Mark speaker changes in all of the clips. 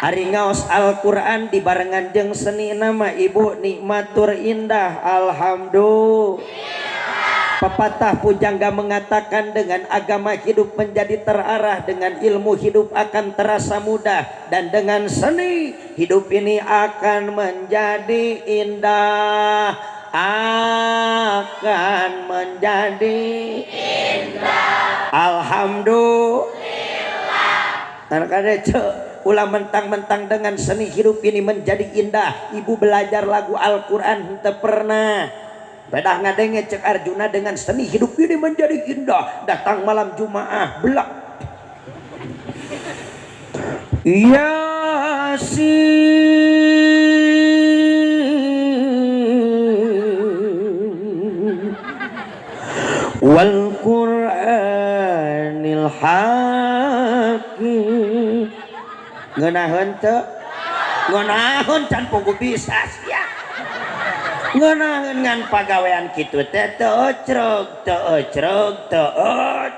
Speaker 1: Ari ngaos Al-Qur'an dibarengan jeung seni nama ibu nikmatur indah. Alhamdulillah. Pepatah pujangga mengatakan dengan agama hidup menjadi terarah, dengan ilmu hidup akan terasa mudah, dan dengan seni hidup ini akan menjadi indah. Akan menjadi indah. Alhamdulillah. Ulah mentang-mentang dengan seni hidup ini menjadi indah. Ibu belajar lagu Al-Quran henteu pernah. Pedah ngadenge cek Arjuna dengan seni hidup ini menjadi indah. Datang malam Jumaah belak. Yasin wal Qur'anil Hakim. Ngeunaheun teu? Ngeunaheun can pugu bisa sia. Ngeunaheun ngan pagawean kitu teh teu ecreg, teu ecreg, teu ecreg.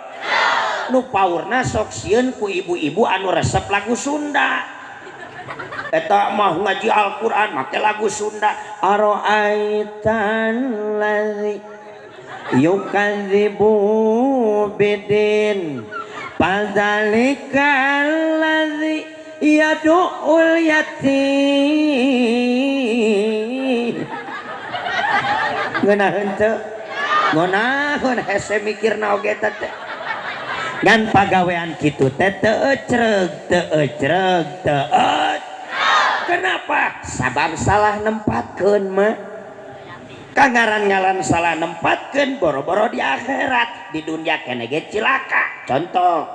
Speaker 1: Nu paurna sok sieun ku ibu-ibu anu resep lagu Sunda. Eta mah ngaji Al-Qur'an make lagu Sunda. Ara'aital ladzi yukadzibu bidin fadzalikal ladzi yadu'ul yatim. Ngeunaheun teu? Ngeunaheun hese mikirna oge teh. Ngan pagawean kitu teh teu ecreg, teu ecreg, teu ecreg. Kenapa? Sabab salah nempatkeun mah. Kangaran-ngaran salah nempatkeun boro-boro di akhirat, di dunia kene ge cilaka. Contoh,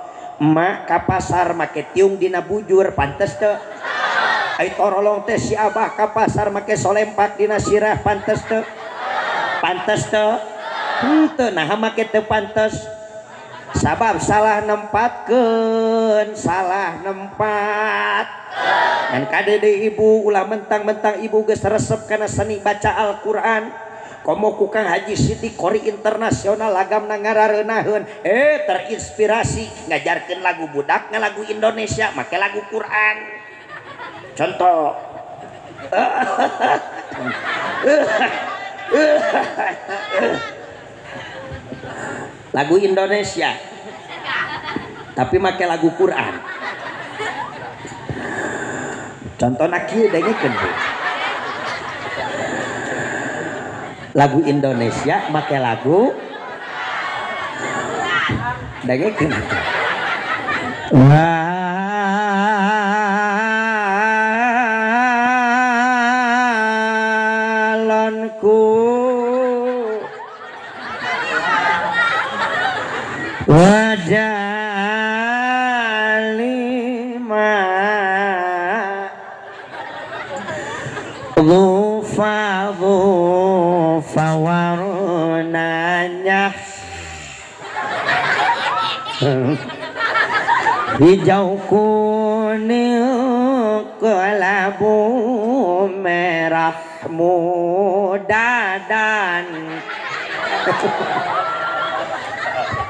Speaker 1: emak ka pasar make tiung dina bujur pantes teu? Ai torolong teh si abah ka pasar make solempak dina sirah pantes teu? Pantes teu? Henteu, naha make teu pantes? Sabab salah nempatkeun, salah nempat. Ngan kade deui ibu ulah mentang-mentang ibu geus resep kana seni baca Al-Qur'an. Komo ku Kang Haji Siti Qori internasional lagamna ngarareunaheun, terinspirasi ngajarkeun lagu budak ngalagu Indonesia make lagu Quran. Contoh. Lagu Indonesia tapi make lagu Quran. Contohna kieu dengekeun Bu. Lagu Indonesia make lagu dengekeun. Walonku wajalima lufa lufa warnanya hijau kuning kelabu merah muda dan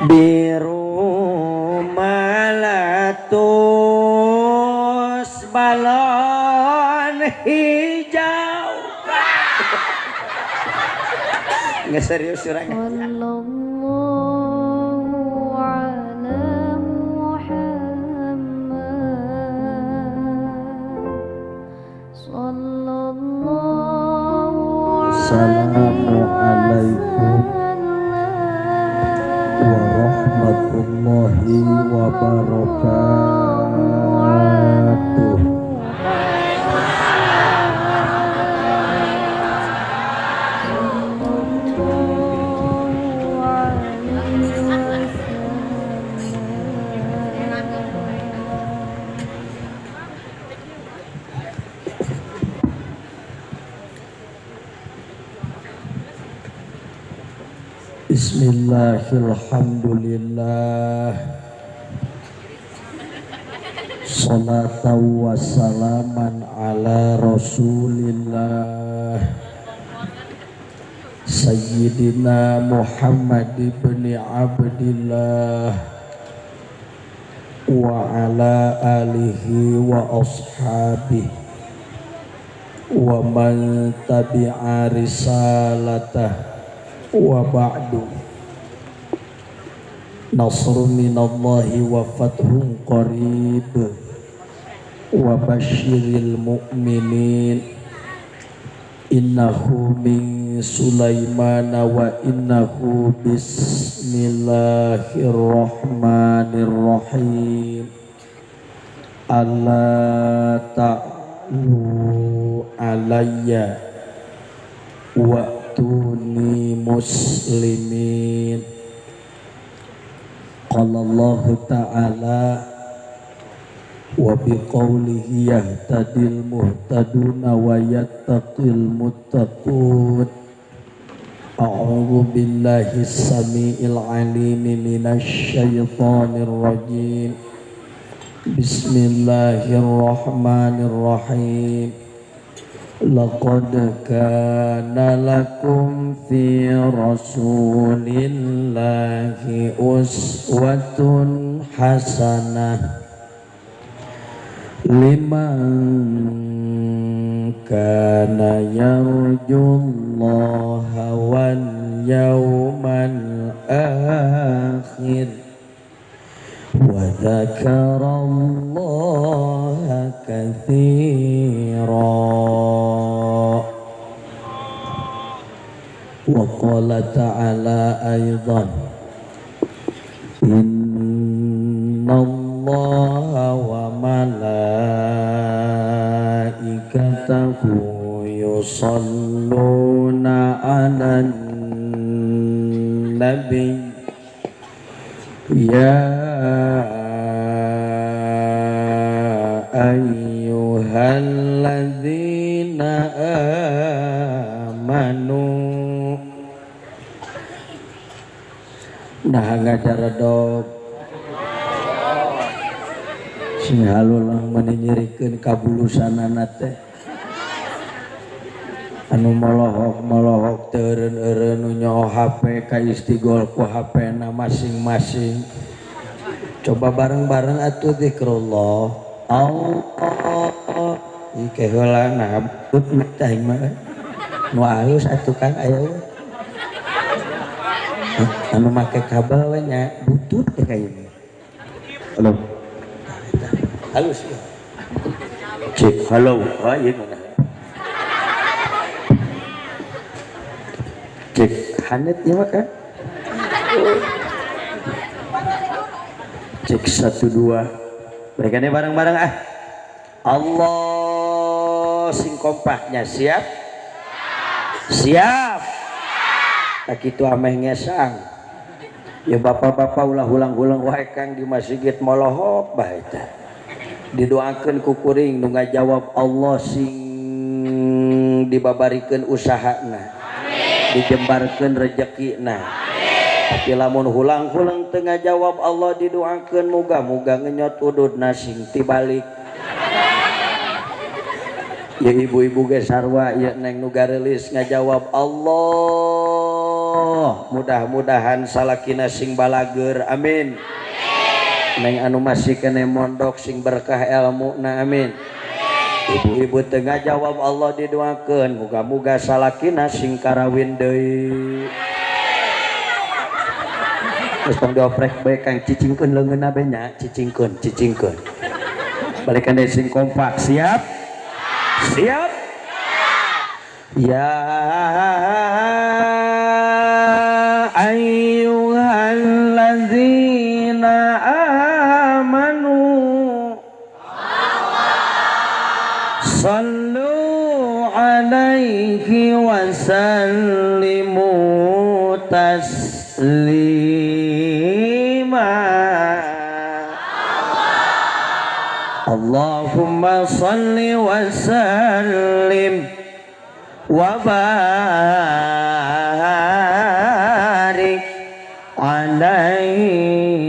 Speaker 1: biru meletus balon hijau. Nggak serius orangnya.
Speaker 2: Sallallahu ala Muhammad sallallahu
Speaker 3: Assalamualaikum warahmatullahi wabarakatuh. Bismillahirrahmanirrahim. Salatan wa salaman ala Rasulillah Sayyidina Muhammad ibn Abdillah wa ala alihi wa ashabihi wa man tabi'a risalatah wa ba'du. Nasrun minallahi wa fathun qarib wa basyiril mu'minin. Innahu min Sulaimana wa innahu bismillahirrahmanirrahim. Alla ta'lu alayya wa'tuni muslimin. Qala Allahu ta'ala wa biqaulihi yahtadil muhtaduna wa yattaqil muttaqun. A'udzu billahi samiil alimi minasy syaithanir rajim. Bismillahirrahmanirrahim. Laqad kana lakum fi rasulillahi uswatun hasanah liman kana yarjullaha wal yawmal akhir wa dzakarallaha katsira. Wa qala ta'ala aidan innallaha wa malaikatahu yusalluna 'alan nabi ya ayyuhalladzina amanu. Nah ngajaredog sing halulang meni nyerikeun kabulusanana teh anu molohok-molohok teu eureun-eureun nu nyoo HP ka istigol ku HP-na masing-masing. Coba bareng-bareng atuh zikrullah. Allah ieu heula nah but teh mah nu alus atuh kan aya we anu make kabel we nya butut teh kayeunya. Halo. Halus ya. Cek halo, oh iya mana? Cek hanet ya maka. Cek 1 2. Mereka ini bareng-bareng ah. Allah sing kompaknya siap? Siap. Tak kitu ameh ngesang. Ya bapak-bapak ulah hulang-hulang wae kang di masjid molohok bae teh. Didoakeun ku kuring nu ngajawab Allah sing dibabarikeun usahana, dijembarkeun rejekina. Tapi lamun hulang-hulang teu ngajawab Allah didoakeun muga-muga ngenyot ududna sing tibalik. Ya ibu-ibu ge sarua ya neng nu gareulis ngajawab Allah mudah-mudahan salakina sing balageur, amin. Neng anu masih kene mondok sing berkah ilmu na, amin. Ibu-ibu tengah jawab Allah didoakeun muga-muga salakina sing karawin deui. Geus tong dioprek bae kang cicingkeun leungeunna bae nya, cicingkeun, cicingkeun. Balikan deui sing kompak, siap? Siap? Ya ayyuhallazina amanu sallu alaihi wa sallimu taslima. Allahumma salli wa sallim wa barik alaihi.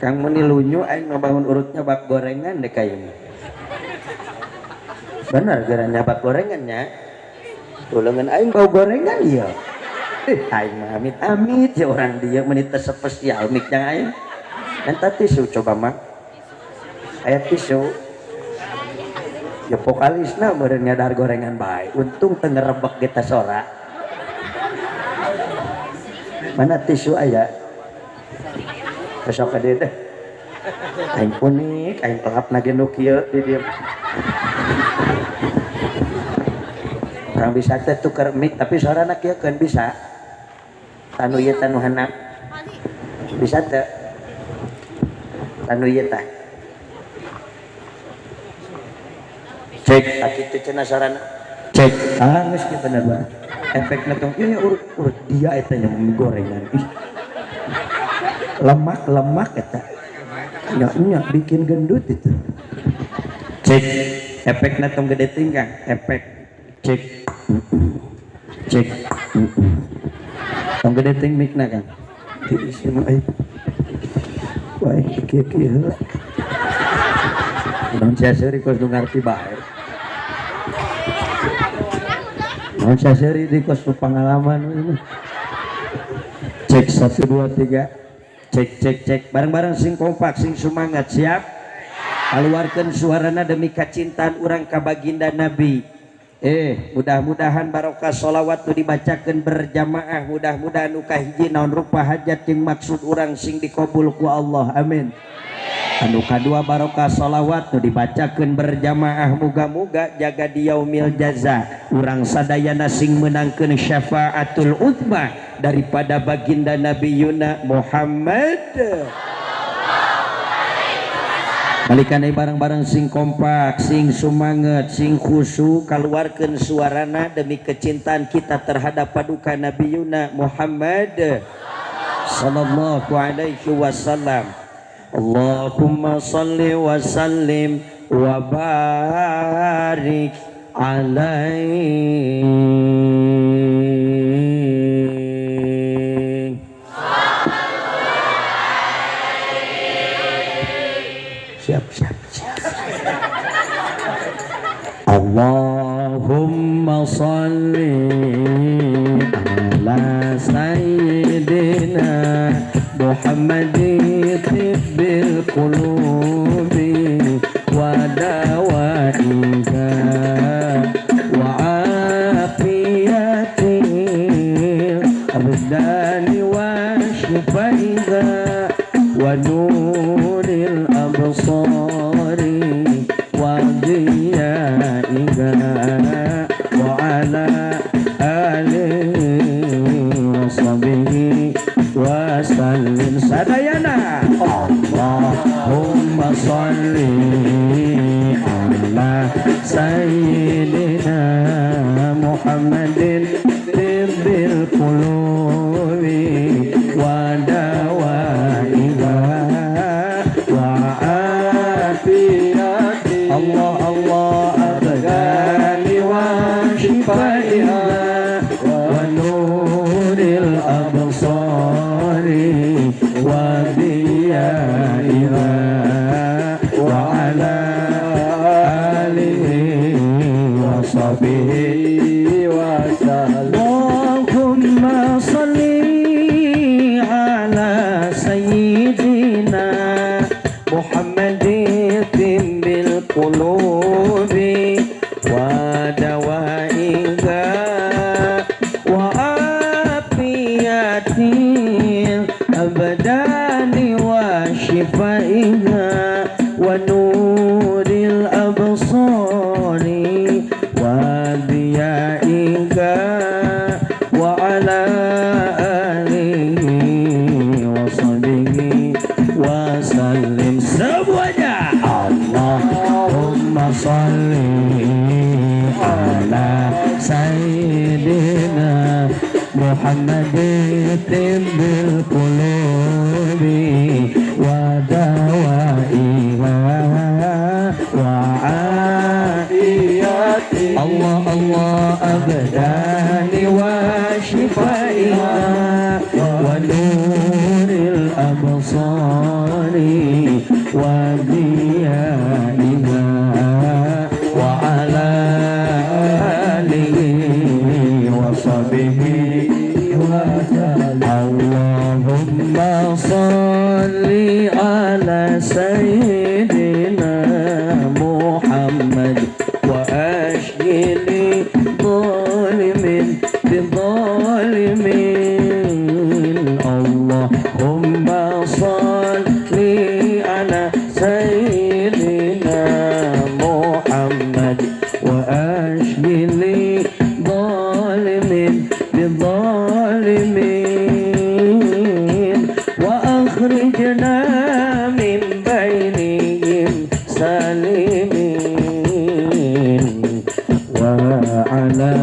Speaker 3: Kang meni lunyu aing ngabangun urutnya bak gorengan deh kayaknya.
Speaker 1: Bener gara nyabak gorengannya. Tulengan aing bau gorengan ya. Aing mah amit-amit ya orang dia menit spesial mik yang aing. Minta tisu coba mah. Aya tisu. Ya vokalisna meureun ngadar gorengan bae. Untung teu ngerebek kita sora. Mana tisu aya? Besok ka dieu deh. Aing unik, aing pelapna ge nu kieu di dieu. Orang bisa teh tuker mic tapi suarana kieu keun bisa. Tanu ieu tanu handap. Bisa teu? Tanu ieu tah. Cek, tak kitu cenah suarana. Cek. Ah geus kieu bener banget. Efekna tong ieu urut dia eta nya mie gorengan. Ih. Lemak-lemak eta. Nya bikin gendut itu. Cek, efekna tong gede tingkah, efek. Cek. Cek. Tong gede ting mikna kan. Diisi mah aing. Wah, kieu kieu heula. Naon sia seuri kos nu ngarti bae. Naon sia seuri di kos nu pangalaman ini. Cek 1 2 3. Cek cek cek bareng-bareng sing kompak sing semangat siap. Keluarkan suarana demi kacintaan urang ka baginda Nabi. Mudah-mudahan barokah sholawat nu dibacakeun berjamaah, mudah-mudahan nu kahiji naon rupa hajat jeung maksud urang sing dikabul ku Allah. Amin. Anu kadua barokah sholawat nu dibacakeun berjamaah muga-muga jaga di yaumil jaza urang sadayana sing meunangkeun syafaatul uzma daripada baginda Nabi Yuna Muhammad. Balikan bareng-bareng sing kompak, sing sumanget, sing khusyuk, keluarkan suarana demi kecintaan kita terhadap paduka Nabi Yuna Muhammad sallallahu alaihi wasallam. Allahumma salli wa sallim wa barik alaihi. Siap, siap, siap. Allahumma salli ala sayyidina Muhammadin tibbil qulubi wa dawaiha wa afiyatil abdani wa shifaiha wa nuril absari wa diyaiha wa ala alihi wa sahbihi wa sallim. Sadayana Allahumma salli ala sayyidina Muhammadin tibbil qulubi wa dawaiha wa afiyati Allah Allah abdani wa shifaiha wa nuril absari wa diyaiha wa ala alihi wa sahbihi wa sallam. Allahumma salli ala sayyidina Muhammadin tibbil qulubi wa dawaiha wa afiyatil abdani wa shifaiha wa nuril absari wa diyaiha wa ala alihi wa sahbihi wa sallim. Semuanya Allahumma salli ala sayyidina Muhammadin tibbil qulubi wa dawaiha wa afiyati Allah Allah abdani wa shifaiha wa nuril absari wa diyaiha wa ala
Speaker 3: sahbihi wa sallam. Allahumma salli ala sayyidina Muhammad wa ashghili zalimin bizzalimin. Allahumma salli ala sayyidina Muhammad wa ashghili zalimin bizzalimin wa akhrijna min bainihim salimin wa ala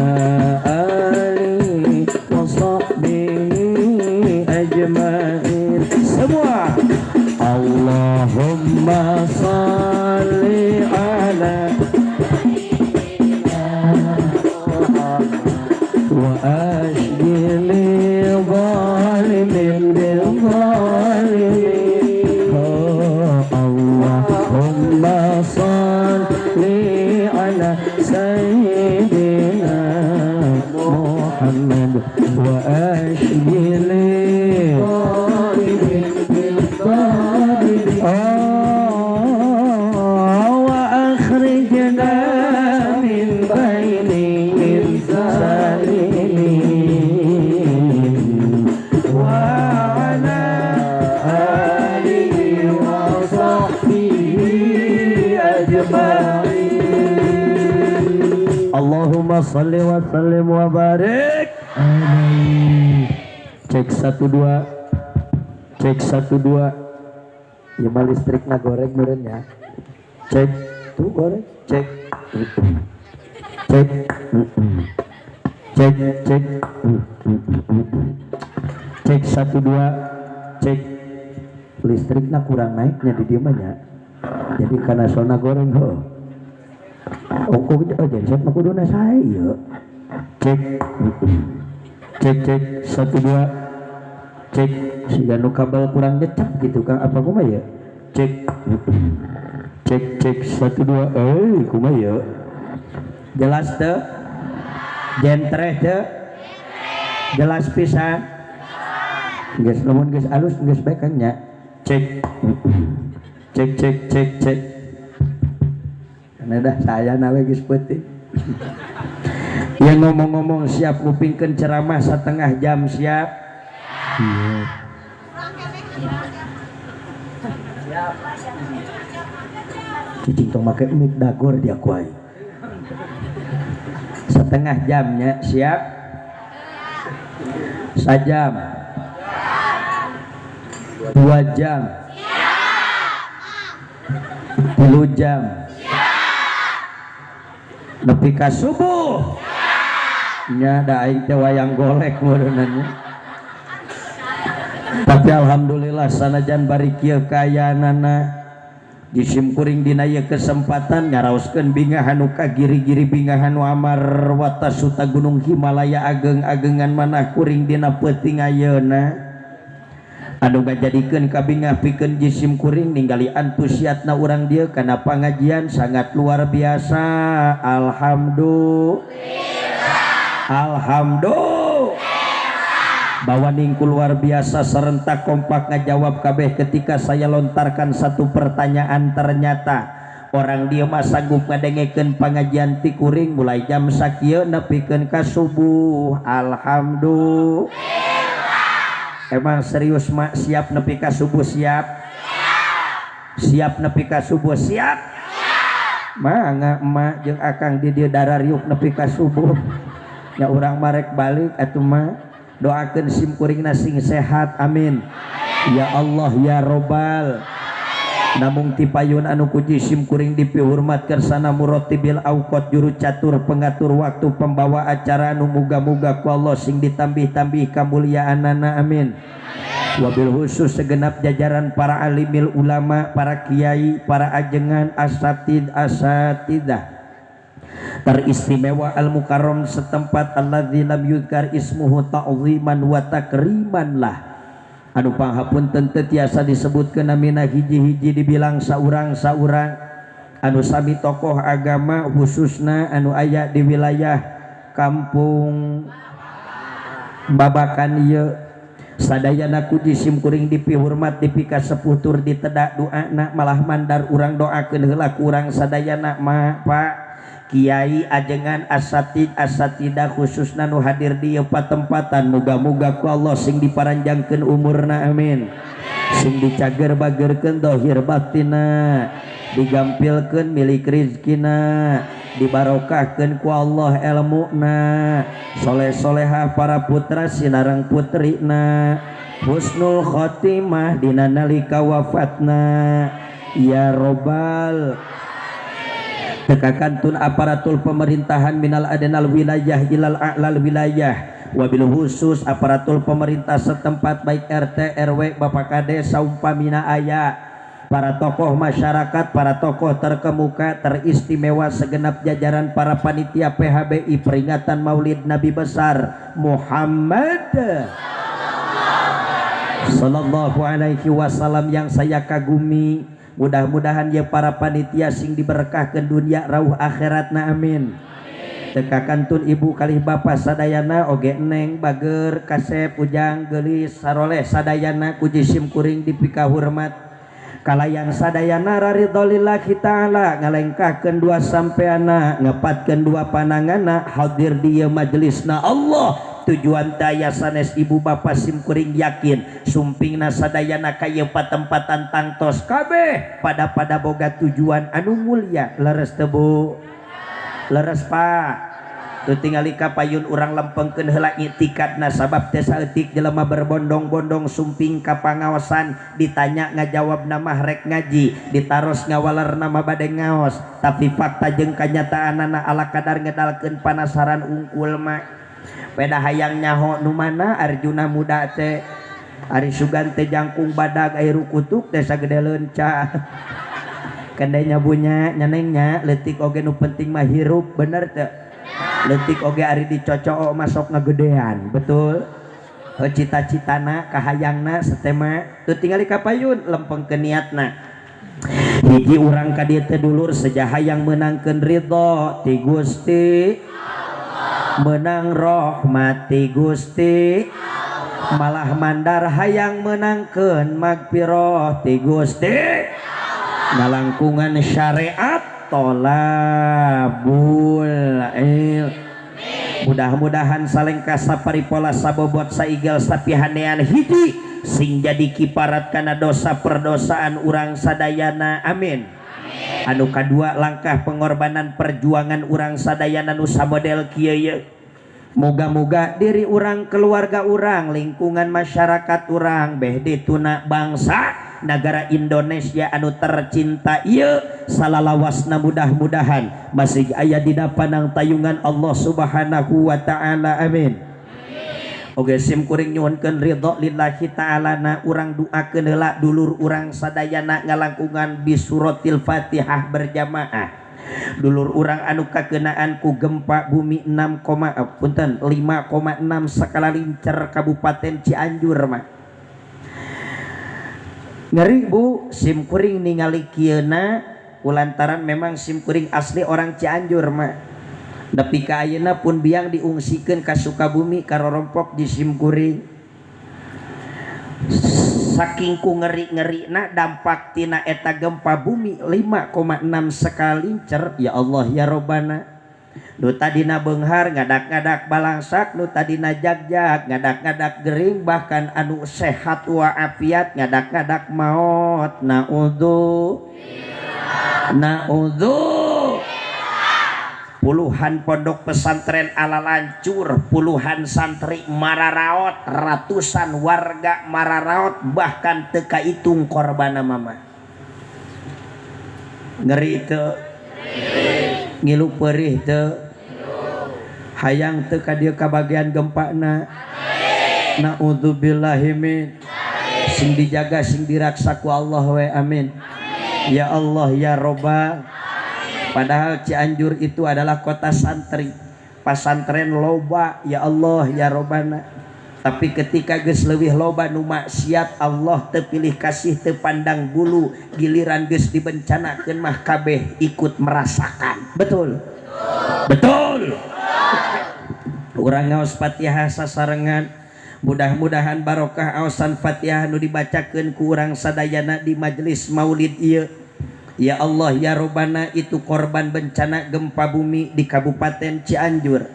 Speaker 3: alihi wa sahbihi ajma'in. Semua Allahumma salli ala wa ashghili zalimin bil zalimin. Allahumma salli ala sayyidina Muhammad wa ashghili zalimin bil zalimin wa akhrijna min bainihim salimin wa ala alihi wa sahbihi ajma'in. Allahumma salli wa sallim wa barik alaihi. Cek 1 2, cek 1 2. Ya mah listrikna goreng meureun ya. Cek tuh goreng, cek cek cek cek cek 1 2 cek. Listrikna kurang naiknya di dieu mah nya. Jadi karena sona goreng heuh. Ongkoh oh genset mah kuduna sae ieu. Cek cek cek 1 2 cek. Siga nu kabel kurang nyecep gitu Kang, apa kumaha ya? Cek cek cek 1 2 kumaha ya? Jelas teu? Jentreh teu? Jelas pisan? Geus lamun geus alus geus bae kan nya. Cek cek cek cek cek. Karena dah saya nawe geus peuting. Yang ngomong-ngomong siap kupingkeun ceramah setengah jam siap? Iya. Cicing tong make mic dagor dia kuai. Setengah jamnya siap? Sajam. 2 jam. 3 jam. Nepi ka subuh. Nya da aing teh wayang golek meureunna. Tapi alhamdulillah sanajan bari kieu kayanana disimkuring dina ieu kesempatan ngaraoskeun bingah anu kagiri-giri bingah anu amar watasuta gunung Himalaya ageng-agengan manah kuring dina peuting ayeuna anu ngajadikeun kabingah pikeun jisim kuring ninggali antusiatna urang dieu kana pangajian sangat luar biasa. Alhamdulillah. Alhamdulillah. Bawaningku luar biasa serentak kompak ngajawab kabeh ketika saya lontarkan satu pertanyaan. Ternyata orang dia mah sanggup ngadengekeun pangajian ti kuring mulai jam sakieu nepikeun ka subuh. Alhamdulillah. Emang serius mak siap nepi ka subuh siap? Siap nepi ka subuh siap? Mangga emak jeung akang di dieu darariuk nepi ka subuh. Nya urang marek balik atuh mah. Doakeun sim kuringna sing sehat, amin. Ya Allah ya Robbal. Namung tipayun anu kuji sim kuring dipihormat kersana muratibil auqat juru catur pengatur waktu pembawa acara anu muga-muga ku Allah sing ditambih-tambih kamuliaanana, amin. Wabil khusus segenap jajaran para alimil ulama, para kiai, para ajengan, asatid, asatidah teristimewa al-mukarram setempat alladzi lam yudkar ismuhu ta'ziman wa takriman lah anu panghapunten teu tiasa disebutkeun namina hiji-hiji dibilang saurang-saurang anu sami tokoh agama khususna anu aya di wilayah kampung
Speaker 1: Babakan ieu sadayana ku jisim kuring dipihormat dipikasepuh tur ditedak doana malah mandar urang doakeun heula ku urang sadayana ma Pak Kiai ajengan asatid asatidah khususna nu hadir di ieu patempatan muga-muga ku Allah sing diparanjangkeun umurna amin sing dicager bagerkeun dohir batina digampilkeun milik rizkina dibarokahkeun ku Allah elmuna soleh-solehah para putra sinareng putrina husnul khotimah dina nalika wafatna ya robbal teka kantun aparatul pemerintahan minal adnal wilayah ilal a'lal wilayah wabil khusus aparatul pemerintah setempat baik RT RW Bapak Kades saumpamina aya para tokoh masyarakat para tokoh terkemuka teristimewa segenap jajaran para panitia PHBI peringatan Maulid Nabi besar Muhammad Sallallahu alaihi wasallam yang saya kagumi. Mudah-mudahan ya para panitia sing diberkahkan dunia rauh akhiratna amin. Teka kantun ibu kalih bapak sadayana oge neng bager kasep ujang gelis saroleh sadayana ku jisim kuring dipika hormat kalayan sadayana raridholillahi ta'ala ngalengkahkeun dua sampeana ngepatkeun dua pananganna hadir di ieu majelisna Allah tujuan daya sanes ibu bapak sim kuring yakin sumpingna sadayana ka ieu patempatan tangtos kabeh pada pada boga tujuan anu mulia leres teu Bu leres Pak tuh tingali ka payun urang lempengkeun heula itikadna sabab teh saeutik jelema berbondong-bondong sumping ka pangaosan ditanya ngajawab nama rek ngaji ditaros ngawaler nama bade ngaos tapi fakta jeung kanyataanana ala kadar ngedalkeun panasaran ungkul mah peda hayang nyaho nu mana Arjuna muda teh ari sugan teh jangkung badag air kutuk teh sagede leunca kendenya bunya nyenengnya leutik oge nu penting mah hirup bener teh leutik oge ari dicocok masuk ngagedean betul cita-citana kahayangna setema teu tingali ka payun lempengkeun niatna hiji urang ka dieu teh dulur sejaha yang meunangkeun ridho ti Gusti menang rahmat ti Gusti malah mandar hayang menangkeun magfirah ti Gusti ngalangkungan syariat tolabul ilm mudah-mudahan salengkah saparipola sabobot saigel sapihanean hiji sing jadi kiparat kana dosa perdosaan urang sadayana amin. Anu kadua langkah pengorbanan perjuangan urang sadayana nu samodel kieu ye moga-moga diri urang keluarga urang lingkungan masyarakat urang beh dituna bangsa negara Indonesia anu tercinta ieu salalawasna mudah-mudahan masih aya dina panang tayungan Allah Subhanahu wa taala amin. Oke sim kuring nyuhunkeun ridho lillahi ta'ala na urang doakeun heula dulur urang sadayana ngalangkungan bisuratil Fatihah berjamaah dulur urang anu kakenaan ku gempa bumi 6, punten 5,6 skala lincer Kabupaten Cianjur mah ngeri Bu sim kuring ningali kieuna kulantaran memang sim kuring asli orang Cianjur mah nepi ka ayeuna pun biang diungsikeun ka Sukabumi ka rorompok di sim kuring saking ku ngeri-ngerina dampak tina eta gempa bumi 5,6 skala lincer ya Allah ya Robbana nu tadina beunghar ngadak-ngadak balangsak nu tadina jagjag ngadak-ngadak gering bahkan anu sehat wa afiat ngadak-ngadak maot naudzu naudzu puluhan pondok pesantren ala lancur puluhan santri mararaot ratusan warga mararaot bahkan teu kaitung korbana mama ngeri teu ngilu perih teu hayang teu ka dieu kabagian gempana naudzubillahi min sing dijaga sing diraksa ku Allah we amin ya Allah ya Robbal. Padahal Cianjur itu adalah kota santri pasantren loba ya Allah ya Robbana tapi ketika geus leuwih loba nu maksiat Allah teu pilih kasih teu pandang bulu giliran geus dibencanakeun mah kabeh ikut merasakan betul betul. Urang ngaos Fatihah sasarengan. Mudah-mudahan barokah aosan Fatihah nu dibacakeun ku urang sadayana di majelis maulid ieu. Ya Allah ya Robbana, itu korban bencana gempa bumi di Kabupaten Cianjur.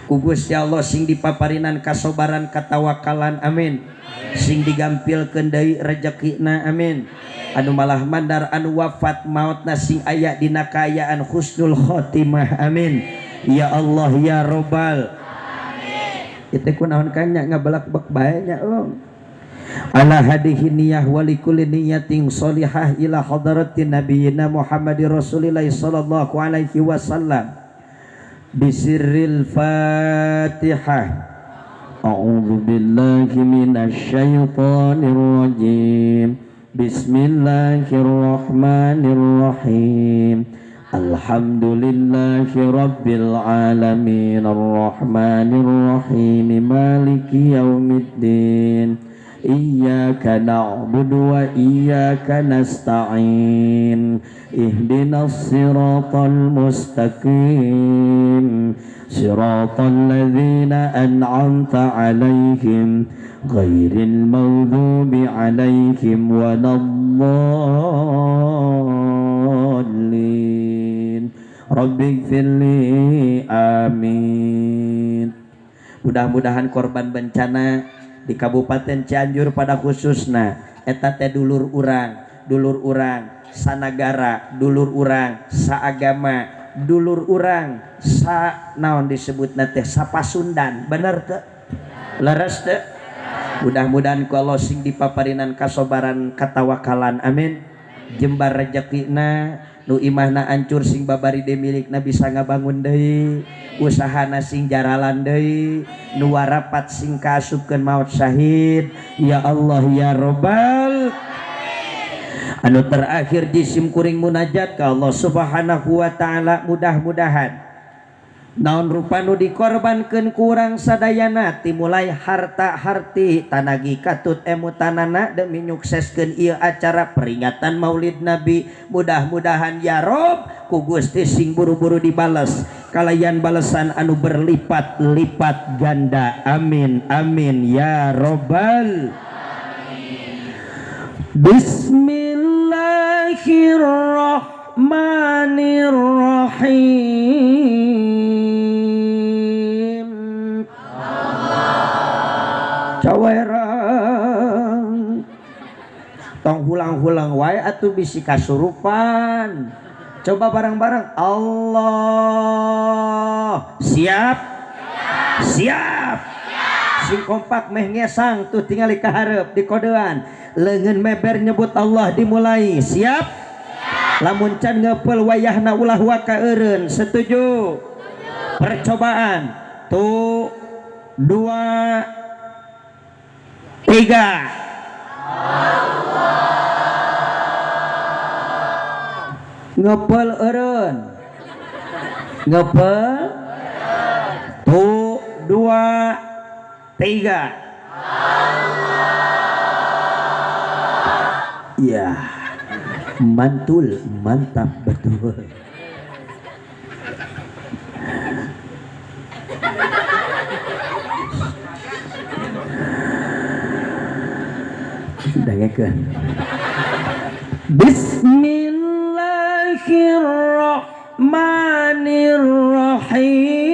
Speaker 1: Ku Gusti Allah sing dipaparinan kasobaran katawakalan, amin. Sing digampilkeun deui rejekina, amin. Anu malah mandar anu wafat mautna sing aya dina kaayaan husnul khotimah, amin. Ya Allah ya Robbal. Itu kunaon kanya ngabalak-bak bae nya lo. Ala hadihi niyah wa likulli niyatin sholihah ila hadratin nabiyina Muhammadir Rasulillah sallallahu alaihi wasallam. Bisirril Fatihah. A'udzu billahi minasyaitonir rajim. Bismillahirrahmanirrahim. Alhamdulillahi rabbil alamin arrahmanir rahim maliki yaumiddin. Iyyaka na'budu wa iyyaka nasta'in. Ihdinas siratal mustaqim. Siratal ladzina an'amta 'alaihim ghairil maghdubi 'alaihim waladdallin. Rabbighfirli, amin. Mudah-mudahan korban bencana di Kabupaten Cianjur pada khususna eta teh dulur urang sanagara, dulur urang saagama, dulur urang sa naon disebutna teh sapasundan, bener teu? Leres teu? Mudah-mudahan ku Allah sing dipaparinan kasobaran katawakalan, amin. Jembar rejekina, nu imahna ancur sing babari de milikna bisa ngabangun deui, usahana sing jaralan deui, nu warapat sing kaasupkeun maut syahid. Ya Allah ya Robbal. Anu terakhir jisim kuring munajat ka Allah Subhanahu wa taala, mudah-mudahan naon rupa nu dikorbankeun ku urang sadayana timulai harta harti tanagi katut emutanana demi nyukseskeun ieu acara peringatan Maulid Nabi. Mudah-mudahan ya Rob ku Gusti sing buru-buru dibales kalayan balesan anu berlipat-lipat ganda, amin amin ya robbal. Bismillahirrahmanirrahim. Cawerang tong hulang-hulang wae atuh bisi kasurupan. Coba bareng-bareng. Allah. Siap? Siap. Sing kompak meh ngesang tuh tingali ka hareup di kodean. Leungeun meber nyebut Allah dimulai. Siap? Lamun can ngepel wayahna ulah waka eureun. Setuju? Percobaan. Tuh, 2, 3. Allah. Ngepel eureun. Ngepel. Tuh, 2, 3. Allah. Ya. Mantul, mantap betul. Dengekeun. Bismillahirrahmanirrahim.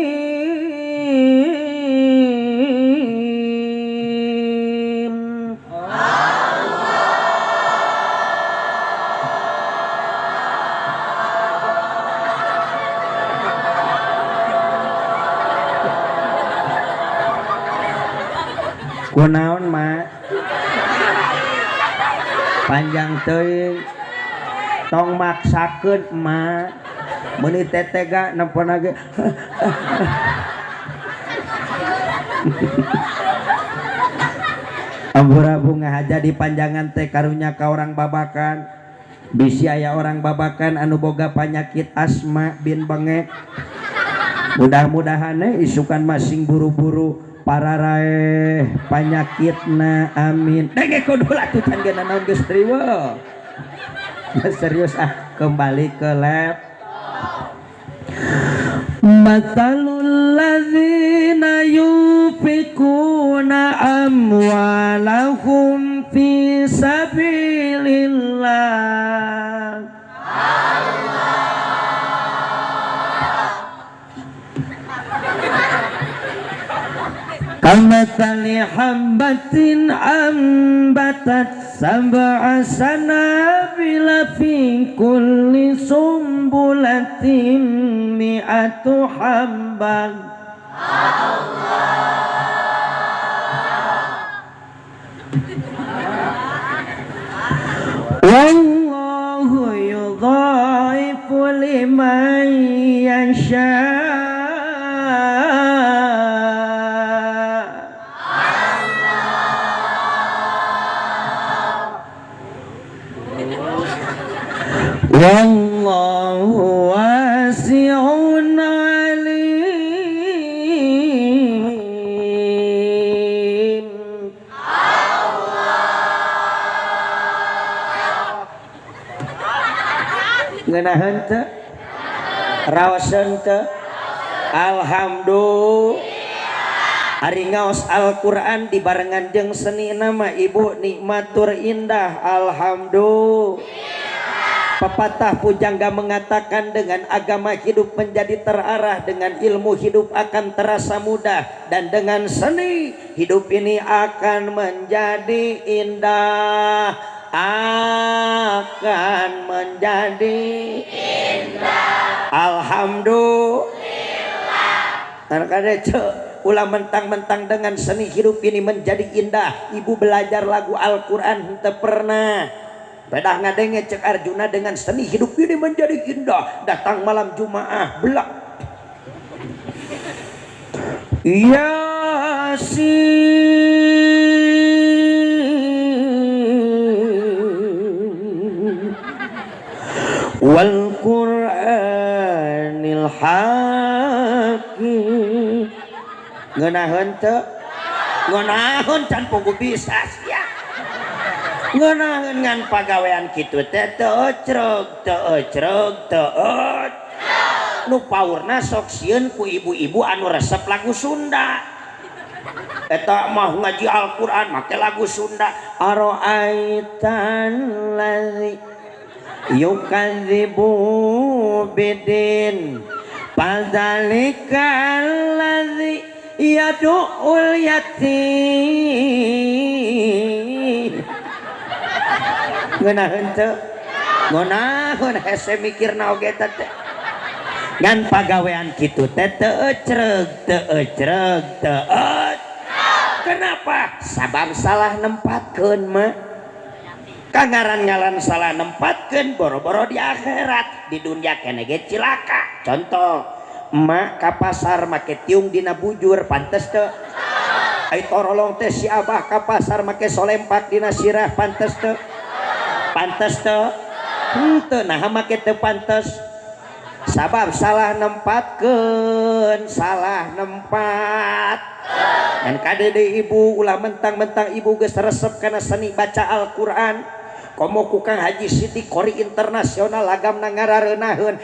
Speaker 1: Kunaon mak panjang teuing tong maksakeun mak meuni tetega nempona ge. Ampura bunga aja di panjangan teh karunya ka orang babakan. Bisi aya orang babakan anu boga panyakit asma bin bengek. Mudah-mudahan isukan masing buru-buru para raeh panyakitna, amin. Denge kudu atuh can ge nanaon geus riweuh. Serius ah, kembali ke lab. Matsalul ladzina amwalahum fi sabilillah. Allah. Kamathali habbatin ambatat sab'a sanabila fi kulli sumbulatin mi'atu habbah. Allah. Wallahu yudha'ifu liman yasha'. Wallahu wasi'un alim. Allah. Ngeunaheun teu? Raoseun teu? Alhamdulillah. Ari ngaos Al-Qur'an dibarengan jeung seni nama ibu nikmatur indah. Alhamdulillah. Pepatah pujangga mengatakan dengan agama hidup menjadi terarah, dengan ilmu hidup akan terasa mudah, dan dengan seni hidup ini akan menjadi indah. Akan menjadi indah. Alhamdulillah. Ulah mentang-mentang dengan seni hidup ini menjadi indah. Ibu belajar lagu Al-Quran henteu pernah. Pedah ngadenge cek Arjuna dengan seni hidup ini menjadi indah. Datang malam Jumaah belak. Yasin wal Qur'anil Hakim. Ngeunaheun teu? Ngeunaheun can pugu bisa sia. Ngeunaheun ngan pagawean kitu teh teu ecreg, teu ecreg, teu ecreg. Nu paurna sok sieun ku ibu-ibu anu resep lagu Sunda. Eta mah ngaji Al-Qur'an make lagu Sunda. Ara'aital ladzi yukadzibu bidin fadzalikal ladzi yad'ul yatim. Ngeunaheun teu? Ngeunaheun hese mikirna oge teh. Ngan pagawean kitu teh teu ecreg, teu ecreg, teu ecreg. Kenapa? Sabab salah nempatkeun mah. Kangaran-ngaran salah nempatkeun boro-boro di akhirat, di dunia keneh ge cilaka. Contoh, emak ka pasar make tiung dina bujur pantes teu? Ai torolong teh si abah ka pasar make solempak dina sirah pantes teu? Pantes teu? Henteu, naha make teu pantes? Sabab salah nempatkeun, salah nempat. Dan kade deui ibu ulah mentang-mentang ibu geus resep kana seni baca Al-Qur'an. Komo ku Kang Haji Siti Qori internasional lagamna ngarareunaheun,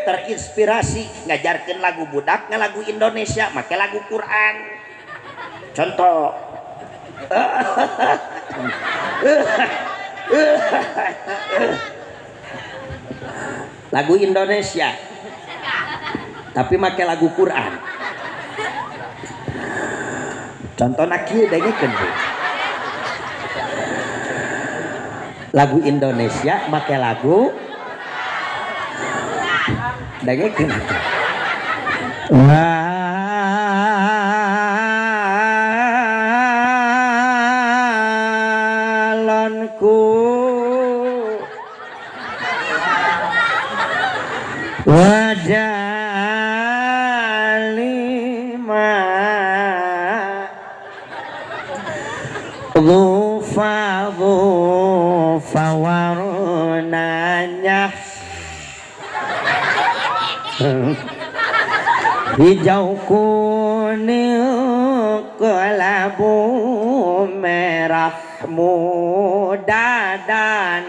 Speaker 1: terinspirasi ngajarkeun lagu budak lagu Indonesia make lagu Quran. Contoh. Lagu Indonesia tapi make lagu Quran. Contohna kieu dengekeun bu. Lagu Indonesia make lagu dengekeun. Walonku wajalima dhufa dhufa warnanya hijau kuning kelabu merah muda dan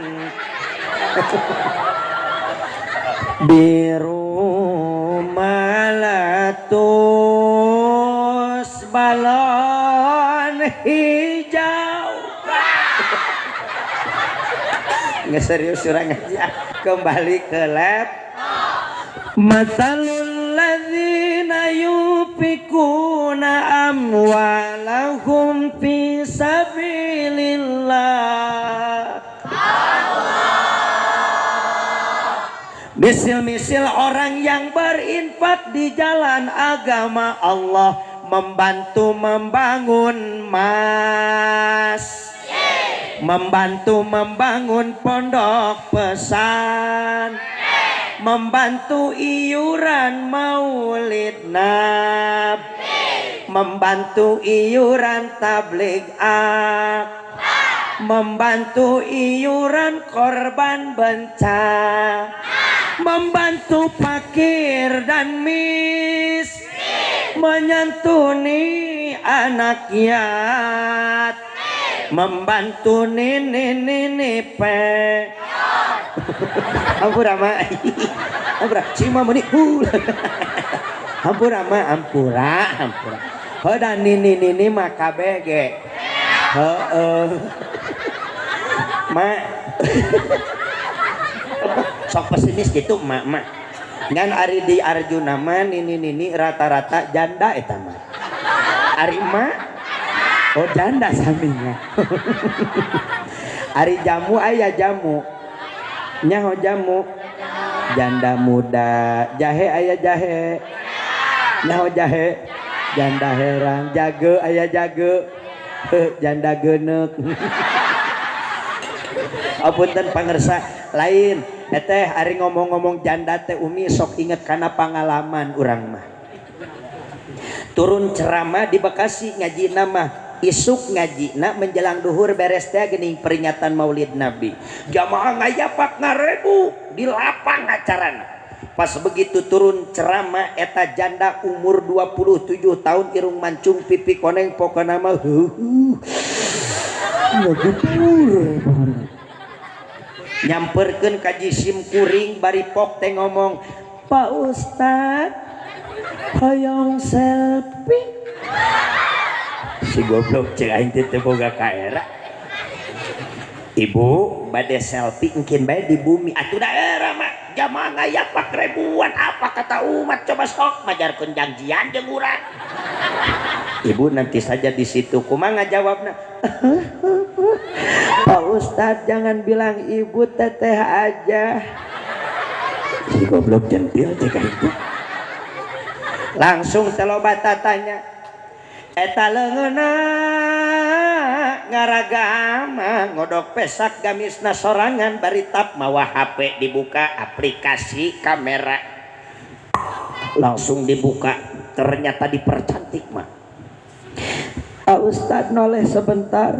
Speaker 1: biru meletus balon hijau. Nggak serius orang aja. Kembali ke lab. Matsalul ladzina yunfikuna amwalahum fi sabilillah. Misil-misil orang yang berinfak di jalan agama Allah, membantu membangun mas, membantu membangun pondok pesan, membantu iuran maulid nab, membantu iuran tabligh ak, membantu iuran korban bencana, membantu fakir dan mis, menyantuni anak yatim, membantu nini pe. Ampura ma, ampura si mama ni, ampura ma, ampura, ampura. Hoda nini nini mah kabeh ge, heeh, ma. Sok pesimis gitu mak mak. Ngan ari di Arjuna mah nini nini rata-rata janda eta mah. Ari mak, oh janda saminya. Ari jamu aya jamu. Nyaho jamu janda muda, jahe aya jahe. Nyaho jahe janda herang, jage aya jage, janda genek. Apunten pangersa lain eteh ari ngomong-ngomong janda teh umi sok inget kana pangalaman urang mah. Turun ceramah di Bekasi ngaji nama isuk ngajina menjelang duhur beres teh geuning peringatan Maulid Nabi. Jamaah ngayapak ngarebu di lapang acarana. Pas begitu turun ceramah eta janda umur 27 tahun irung mancung pipi koneng pokona mah heuh. Ngagedur. Nyamperkeun ka jisim kuring bari pok teh ngomong, "Pak Ustad, hoyong selfie." Si goblok cek aing teh teu boga kaera. Ibu bade selfie engkin bae di bumi atuh daerah mah jamaah ngayapak ribuan apa kata umat coba sok majarkeun janjian jeung urang. Ibu nanti saja di situ kumaha ngajawabna? Pak Ustad jangan bilang ibu teteh aja. Si goblok jentil cek aing teh. Langsung teloba tatanya. Eta leungeunna ngaragama ngodok pesak gamisna sorangan bari tap mawa HP dibuka aplikasi kamera langsung dibuka ternyata dipercantik mah. Pak Ustad noleh sebentar.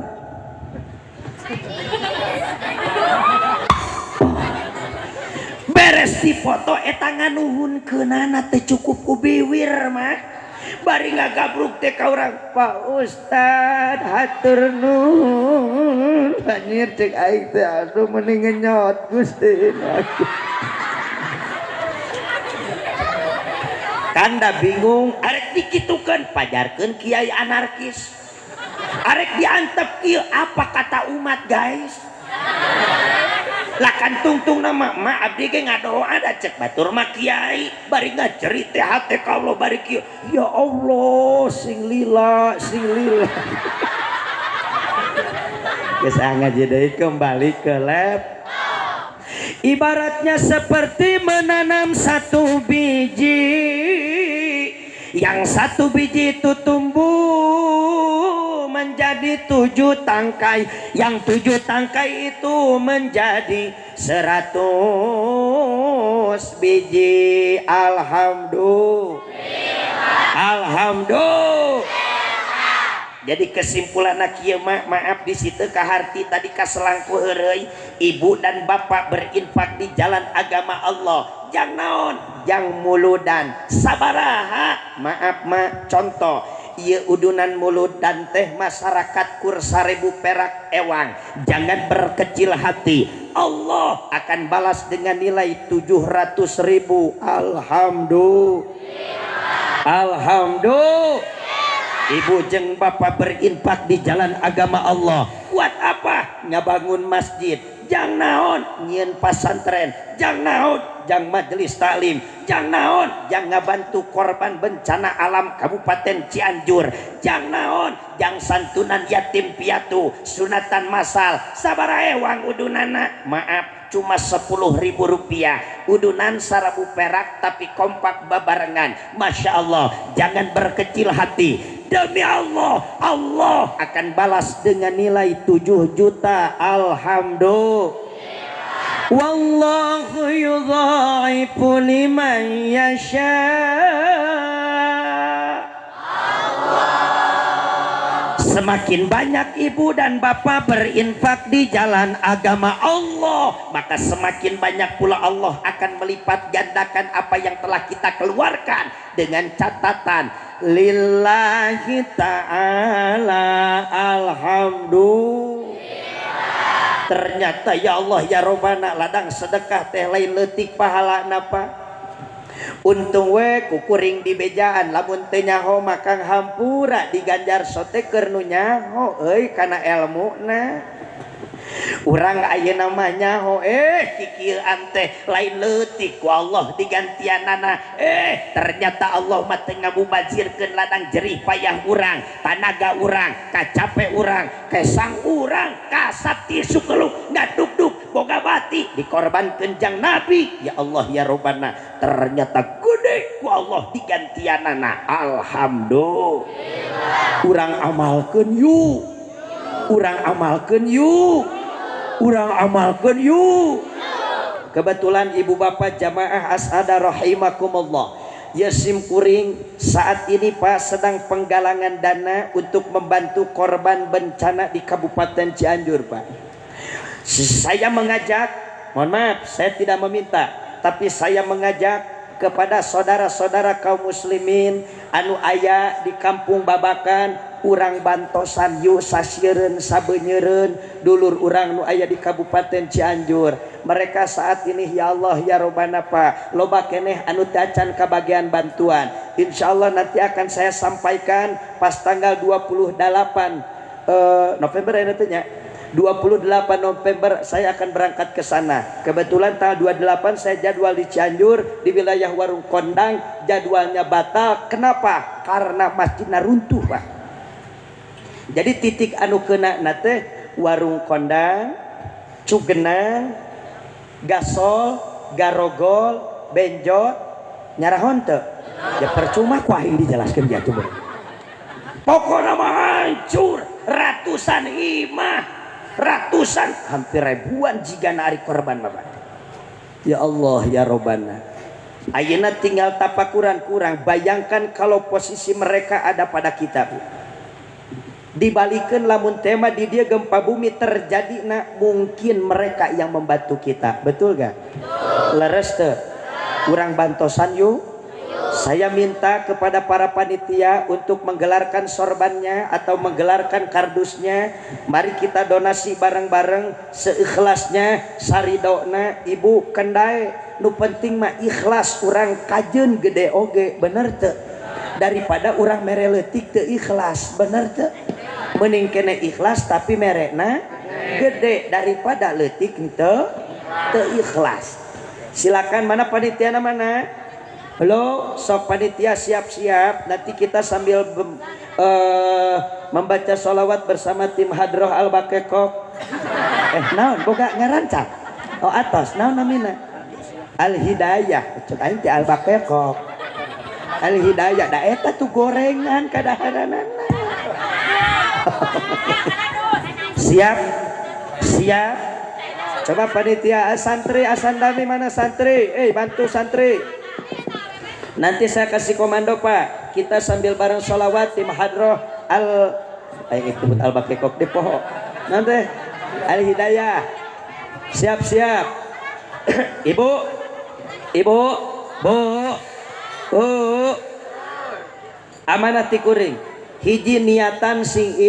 Speaker 1: Beres di foto eta nganuhunkeunana teh cukup ku biwir mah. Bari ngagabruk teh ka urang, Pak Ustad hatur nuhun. Anjir cek aing teh aduh mending ngenyot Gusti. Kanda bingung arek dikitukeun pajarkeun kiai anarkis. Arek diantep kieu apa kata umat guys? Lah kan tungtung nama ma abdi ge ngadoa da cek batur mah kiai bari ngajerit teh hate ka Allah bari kieu ya Allah sing lila sing lila. Geus ngaji deui kembali ke lab. Ibaratnya seperti menanam satu biji, yang satu biji itu tumbuh menjadi 7 tangkai, yang 7 tangkai itu menjadi 100 biji. Alhamdulillah. Alhamdulillah. Jadi kesimpulan kieu mah maaf di situ kaharti tadi kaselangku heureuy, ibu dan bapak berinfak di jalan agama Allah. Jang naon? Jang muludan. Sabaraha? Maaf ma contoh ieu udunan muludan teh masyarakat kur 1000 perak ewang. Jangan berkecil hati. Allah akan balas dengan nilai 700.000. Alhamdulillah. Alhamdulillah. Ibu jeung bapak berinfak di jalan agama Allah. Buat apa? Ngabangun masjid. Jang naon? Nyieun pasantren. Jang naon? Jang majelis taklim. Jang naon? Jang ngabantu korban bencana alam Kabupaten Cianjur. Jang naon? Jang santunan yatim piatu, sunatan masal. Sabaraha ewang udunana? Maaf, cuma 10.000 rupiah. Udunan 1.000 perak tapi kompak babarengan. Masya Allah, jangan berkecil hati. Demi Allah, Allah akan balas dengan nilai 7 juta. Alhamdulillah. Wallahu yudha'ifu liman yasha. Semakin banyak ibu dan bapak berinfak di jalan agama Allah, maka semakin banyak pula Allah akan melipat gandakan apa yang telah kita keluarkan, dengan catatan lillahi ta'ala. Alhamdulillah. Ternyata ya Allah ya Robbana, ladang sedekah teh lain leutik pahala napa. Untung we kukuring di bejaan, lamun teu nyaho makang hampura diganjar sote keur nu nyaho euy kana elmuna. Urang ayeuna mah nyaho kikieuan teh lain leutik ku Allah digantianana. Ternyata Allah mah teu ngabubazirkeun ladang jerih payah urang, tanaga urang, kacape urang, kesang urang, kasapti sukeluk ngadukduk boga bati dikorbankeun jang Nabi. Ya Allah ya Robbana, ternyata gede ku Allah digantianana. Alhamdulillah. Urang amalkeun yuk, urang amalkeun yuk, urang amalkeun yuk. Kebetulan ibu bapak jamaah asada rahimakumullah, yasim kuring saat ini Pak sedang penggalangan dana untuk membantu korban bencana di Kabupaten Cianjur Pak. Saya mengajak, mohon maaf saya tidak meminta, tapi saya mengajak kepada saudara-saudara kaum muslimin anu aya di kampung Babakan, urang bantosan yuk sasieureun sabeunyereun dulur urang nu aya di Kabupaten Cianjur. Mereka saat ini ya Allah ya Robbana Pak, loba keneh anu teu acan kabagian bantuan. Insyaallah nanti akan saya sampaikan pas tanggal 28 November ya nantinya. 28 November saya akan berangkat ke sana. Kebetulan tanggal 28 saya jadwal di Cianjur di wilayah Warung Kondang, jadwalnya batal. Kenapa? Karena masjidna runtuh Pak. Jadi titik anu kena nate Warung Kondang, Cugenang, Gasol, Garogol, Benjot, nyarahon teu? Ya percuma ku aing dijelaskeun dia tuh. Pokokna mah hancur, ratusan imah, ratusan hampir ribuan jigana ari korban Bapak. Ya Allah ya Robbana. Ayeuna tinggal tapakuran kurang. Bayangkan kalau posisi mereka ada pada kita, Bu. Dibalikeun lamun tema di dia gempa bumi terjadi, nah mungkin mereka yang membantu kita. Betul gak? Leres teu? Urang bantosan yuk. Saya minta kepada para panitia untuk menggelarkan sorbannya atau menggelarkan kardusnya. Mari kita donasi bareng-bareng seikhlasnya, saridona ibu kendai. Nu penting mah ikhlas urang kajeun gede oge, bener teu? Daripada urang mere leutik teu ikhlas, bener teu? Mending kene ikhlas tapi merena gede daripada leutik teu ikhlas. Silakan, mana panitia mana? Halo, sok panitia siap-siap. Nanti kita sambil membaca sholawat bersama tim Hadroh Al-Bakekok. Naon boga ngarancang? Oh atos, naon namina? Al-Hidayah. Cek aing teh Al-Bakekok. Al-Hidayah, da eta tuh gorengan kadaharanana. Siap? Siap? Coba panitia santri asandami mana santri? Bantu santri. Nanti saya kasih komando Pak. Kita sambil bareng sholawat tim Hadroh Al ikut Al Bakekok di poho. Nanti Al Hidayah. Siap-siap. Ibu, ibu, bu, bu. Amanah ti kuring. Hiji niatan sing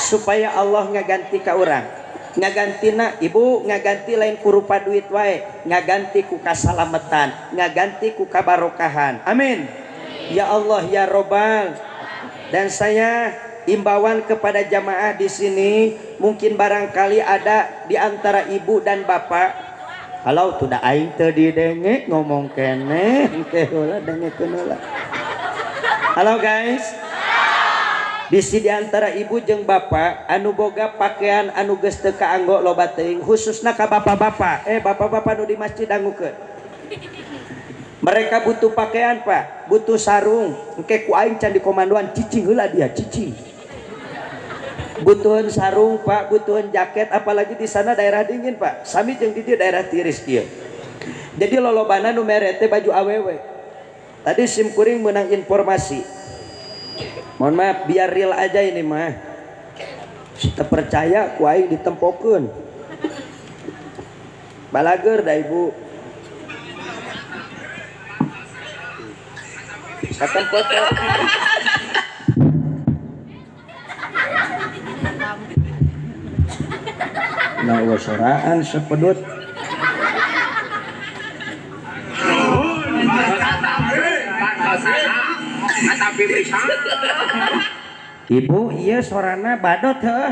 Speaker 1: supaya Allah ngaganti ka urang. Ngagantina ibu ngaganti lain ku rupa duit wae, ngaganti ku kasalametan, ngaganti ku kabarokahan. Amin. Ya Allah ya Robbal. Dan saya imbauan kepada jamaah di sini, mungkin barangkali ada di antara ibu dan bapak. Kalau tuh da aing teu didenge ngomong keneh, engke heula dengekeun heula. Halo guys. Bisi di antara ibu jeung bapak anu boga pakaian anu geus teu kaanggo loba teuing, khususna ka bapak-bapak. Bapak-bapak nu di masjid dangukeun. Mereka butuh pakaian, Pak, butuh sarung. Engke ku aing can dikomandoan cicing heula dia, cicing. Butuhan sarung, Pak, butuhan jaket, apalagi di sana daerah dingin, Pak. Sami jeung di dieu daerah tiris kieu. Jadi lolobana nu mere teh baju awewe. Tadi sim kuring menang informasi. Mohon maaf, biar real aja ini mah. Kita percaya ku aing ditempokeun. Balager da ibu. Katempo teh. Nah, soraan sepedut. Ibu, iya sorana badot heuh.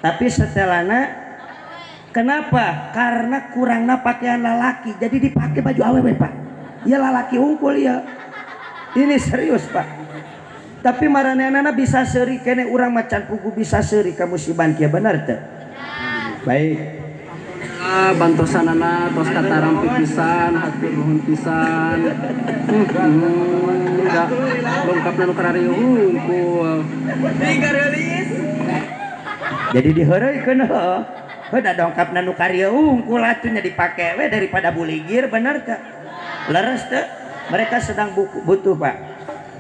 Speaker 1: Tapi setelana kenapa? Karena kurangna pakaian lalaki, jadi dipakai baju awewe, Pak. Ya lalaki unggul ya. Ini serius, Pak. Tapi maranehanana bisa seuri kene urang macan pugu bisa seuri ka musiban kieu, bener teu? Baik.
Speaker 4: Bantosanana tos katarampi pisan, hatur nuhun pisan. Da lengkapna nu kararieu hungkul.
Speaker 1: Jadi diheureuykeun heuh. Heuh da dongkapna nu karieu hungkul atuh nya dipake we daripada buligir, bener teu? Leres teu? Mereka sedang butuh, Pak.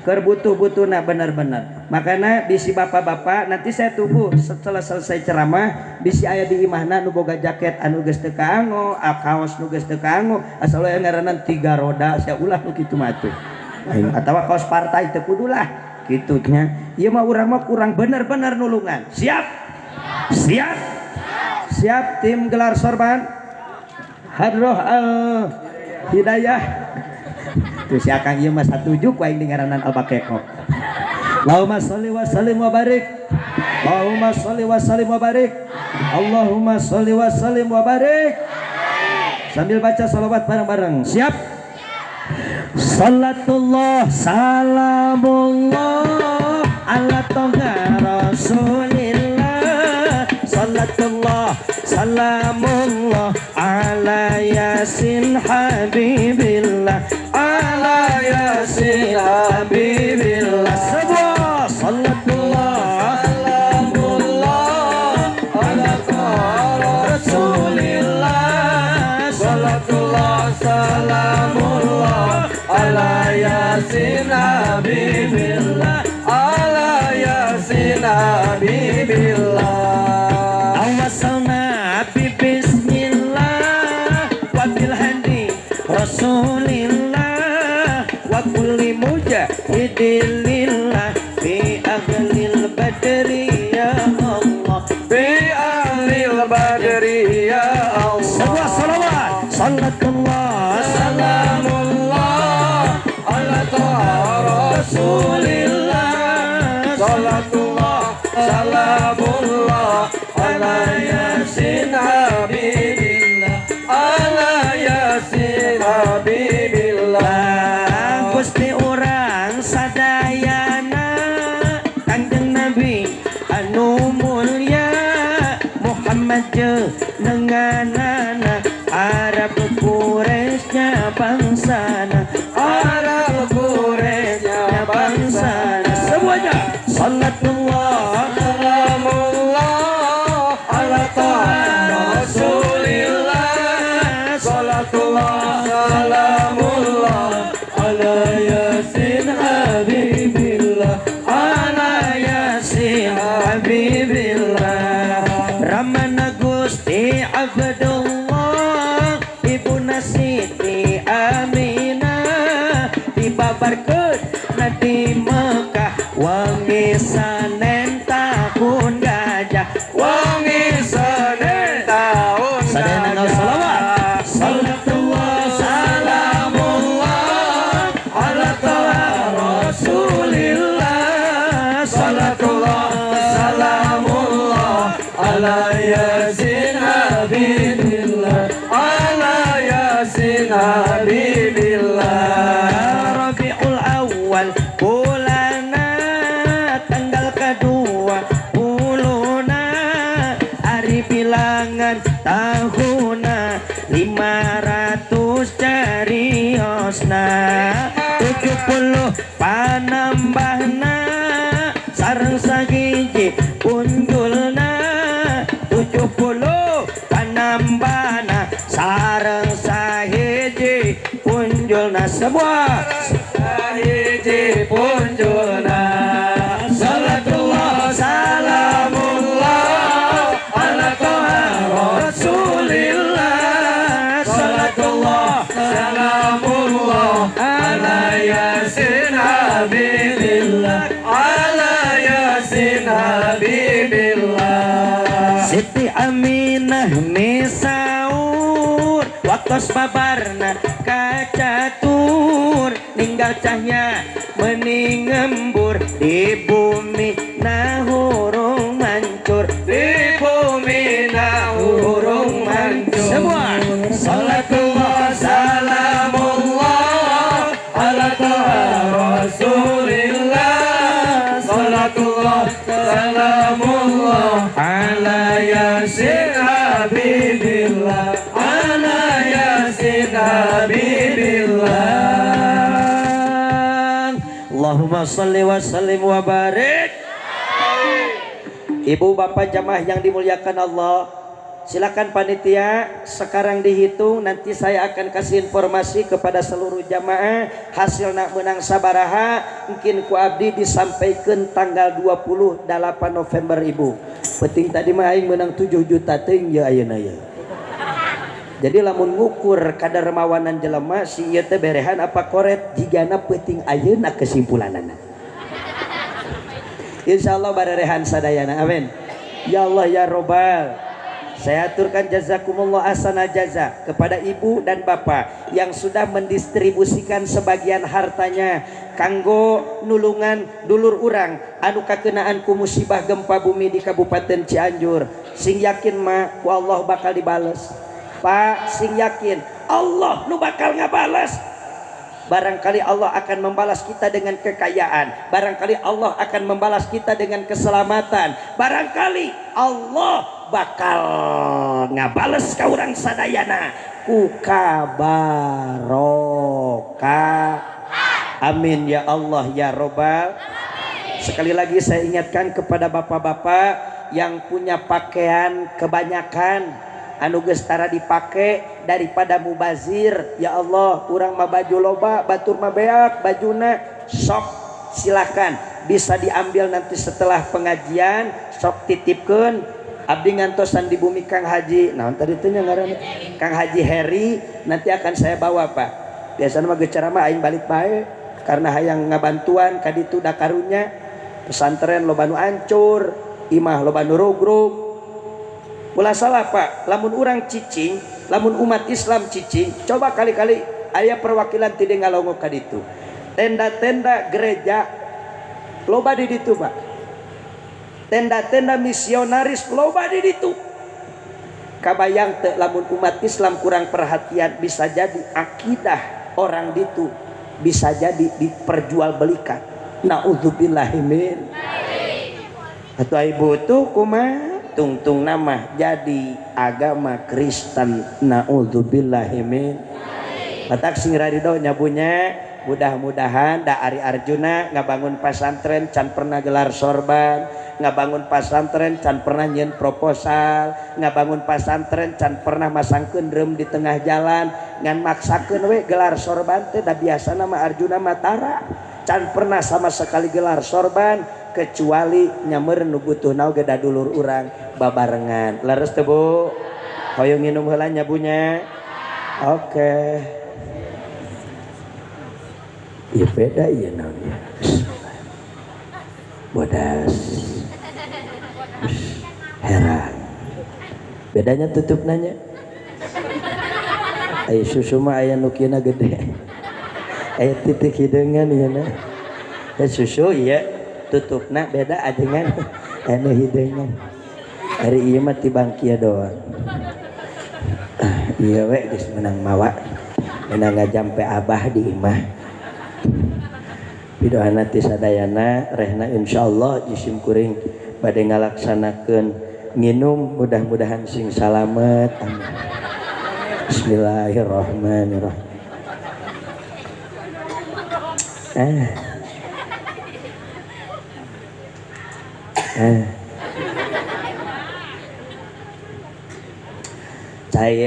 Speaker 1: Keur butuh-butuhna bener-bener. Makanya bisi bapak-bapak nanti saya tunggu setelah selesai ceramah, bisi aya di imahna nu boga jaket anu geus teu kaanggo, kaos nu geus teu kaanggo, asal aya ngaranna 3 roda sia ulah nu kitu mah atuh. Atawa kaos partai teu kudu lah kitu nya. Ieu mah urang mah kurang bener-bener nulungan. Siap? Siap? Siap tim gelar sorban? Hadroh al Hidayah. Tuh si akang ieu mah satuju ku aing dingaranan Al-Baqekok. Allahumma sholli wa sallim wa barik. Allahumma sholli wa sallim wa barik. Allahumma sholli wa sallim wa barik. Sambil baca salawat bareng-bareng. Siap? Salatullah salamullah ala toha rasulillah. Salatullah salamullah ala yasin habibillah. Ala yasin habibillah. Sebuah salatullah salamullah ala rasulillah.
Speaker 3: Salatullah salamullah ala yasin habibillah. Ala yasin habibillah.
Speaker 1: Awasalna bi bismillah wa bil hadi rasulillah wa kulli mujahidin lillah fi ahlil badri ya Allah.
Speaker 3: Fi ahlil badri ya Allah.
Speaker 1: Sebuah salawat. Salatullah
Speaker 3: salamullah ala rasulillah. Salatullah salamullah ala yasin habibillah. Ala yasin habibillah.
Speaker 1: Gusti urang sadayana Kanjeng Nabi anu mulya Muhammad jeung nenganana Arab Quraisy bangsana. Arab Quraisy bangsana. Semuanya salatullah
Speaker 3: salamullah ala rasulillah. Salatullah salamullah ala yasin habibillah.
Speaker 1: Ala yasin habibillah. Ramana Gusti Abdullah Ibuna Siti Aminah dibabarkeun na di Mekah wengi Sanen tahun gajah.
Speaker 3: Wengi Sanen tahun
Speaker 1: gajah. Salawat.
Speaker 3: Salatullah salamullah ala rasulillah.
Speaker 1: 70 panambahna sareng sahiji punjulna 70 panambahna sareng sahiji punjulna semua
Speaker 3: sahiji punjulna. Salatullah salamullah ala toha rasulillah. Salatullah salamullah ala yasin habibillah, ala yasin habibillah.
Speaker 1: Siti Aminah misaur waktos babarna kacatur ninggal cahya mening ngembur di bumi nahurung mancur,
Speaker 3: di bumi nahurung mancur.
Speaker 1: Semua
Speaker 3: salatullah salamullah ala toha rasulillah. Salatullah salamullah ala yasin habibillah, ala yasin habibillah.
Speaker 1: Allahumma salli wa sallim wa barik. Ibu bapak jamaah yang dimuliakan Allah, silakan panitia sekarang dihitung, nanti saya akan kasih informasi kepada seluruh jamaah hasil nak menang sabaraha mungkin ku abdi disampaikan tanggal 28 November ibu. Penting tadi mah aing menang 7 juta teuing ya ayeuna ya. Jadi lamun ngukur kadermawanan jelema si ieu teh berehan apa koret jigana peuting ayeuna kesimpulanana. Insyaallah barerehan sadayana, amin. Ya Allah ya Robbal. Saya aturkan jazakumullah ahsana jaza kepada ibu dan bapak yang sudah mendistribusikan sebagian hartanya kanggo nulungan dulur urang anu kakenaan ku musibah gempa bumi di Kabupaten Cianjur. Sing yakin mah ku Allah bakal dibales. Pak, sing yakin Allah nu bakal ngabales. Barangkali Allah akan membalas kita dengan kekayaan, barangkali Allah akan membalas kita dengan keselamatan, barangkali Allah bakal ngabales ka urang sadayana ku kabarokah. Amin ya Allah ya Robbal. Sekali lagi saya ingatkan kepada bapak-bapak yang punya pakaian kebanyakan anu geus tara dipake daripada mubazir. Ya Allah, urang mah baju loba, batur mah beak bajuna, sok silakan bisa diambil nanti setelah pengajian, sok titipkeun. Abdi ngantosan di bumi Kang Haji, naon tadi teh nya ngaranna Kang Haji Heri, nanti akan saya bawa Pak. Biasana mah geus ceramah aing balik bae karena hayang ngabantuan ka ditu da karunya pesantren loba nu ancur, imah loba nu rugrug. Ulah salah Pak, lamun urang cicing, lamun umat Islam cicing, coba kali-kali aya perwakilan ti ngalongok ka ditu. Tenda-tenda gereja loba di ditu Pak. Tenda-tenda misionaris loba di ditu. Kabayang teu lamun umat Islam kurang perhatian, bisa jadi akidah orang ditu bisa jadi diperjualbelikan. Nauzubillahi min. Atuh ibu tuh kumaha? Tungtung nama jadi agama Kristen. Nauzubillahi min. Batak sing rarido nyabunya, mudah-mudahan da Ari Arjuna ngabangun pasantren can pernah gelar sorban, ngabangun pasantren can pernah nyieun proposal, ngabangun pasantren can pernah masangkeun drum di tengah jalan, ngan maksakeun we gelar sorban teh da biasana mah Arjuna Matara can pernah sama sekali gelar sorban kecuali nyamer nu butuhna oge da dulur urang babarengan. Leres teu Bu? Hoyong nginum heula nya bunya? Oke. Ya beda ieu naon ya. Bodas. Heran. Bedanya tutup nanya. Ai susu mah aya nu kieuna gede. Aya titik hideungan ieu na. Susu ieu tutupna beda ajengan anu hideungan. Ari ieu mah tibang kieu doang. Ieu we geus meunang mawa. Meunang ngajampe abah di imah. Pidoana ti sadayana rehna insyaallah jisim kuring bade ngalaksanakeun nginum, mudah-mudahan sing salamet. Amin. Bismillahirrahmanirrahim. Cai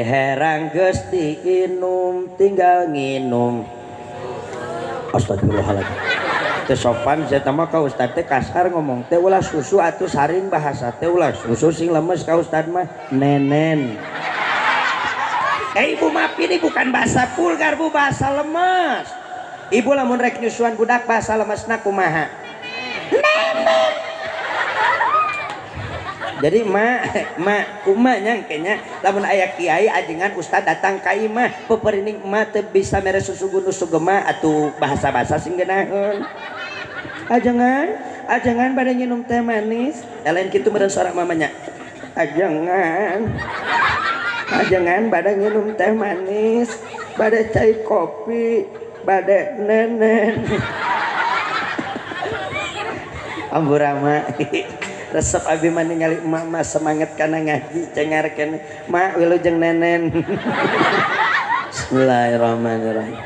Speaker 1: herang geus diinum tinggal nginum. Astagfirullahaladzim. Teu sopan saya mah ka ustad teh kasar ngomong teh ulah susu atuh saring bahasa teh ulah susu sing lemes ka ustad mah nenen. Ibu maaf ini bukan bahasa vulgar bu, bahasa lemes. Ibu lamun rek nyusuan budak bahasa lemesna kumaha? Nenen. Jadi mak kuma nya kayaknya lamun aya kiai ajengan ustad datang ka imah peperining emak teu bisa mere susu gundu sugema atuh bahasa-bahasa sing geunaheun. Ajengan bade nginum teh manis. Lain kitu meureun suara mamanya. Ajengan bade nginum teh manis, bade cai kopi, bade nenen. Amburama. Resep abi mah ningali emak semangat kana ngaji cengar keneh. Mak wilujeng nenen. Bismillahirrahmanirrahim.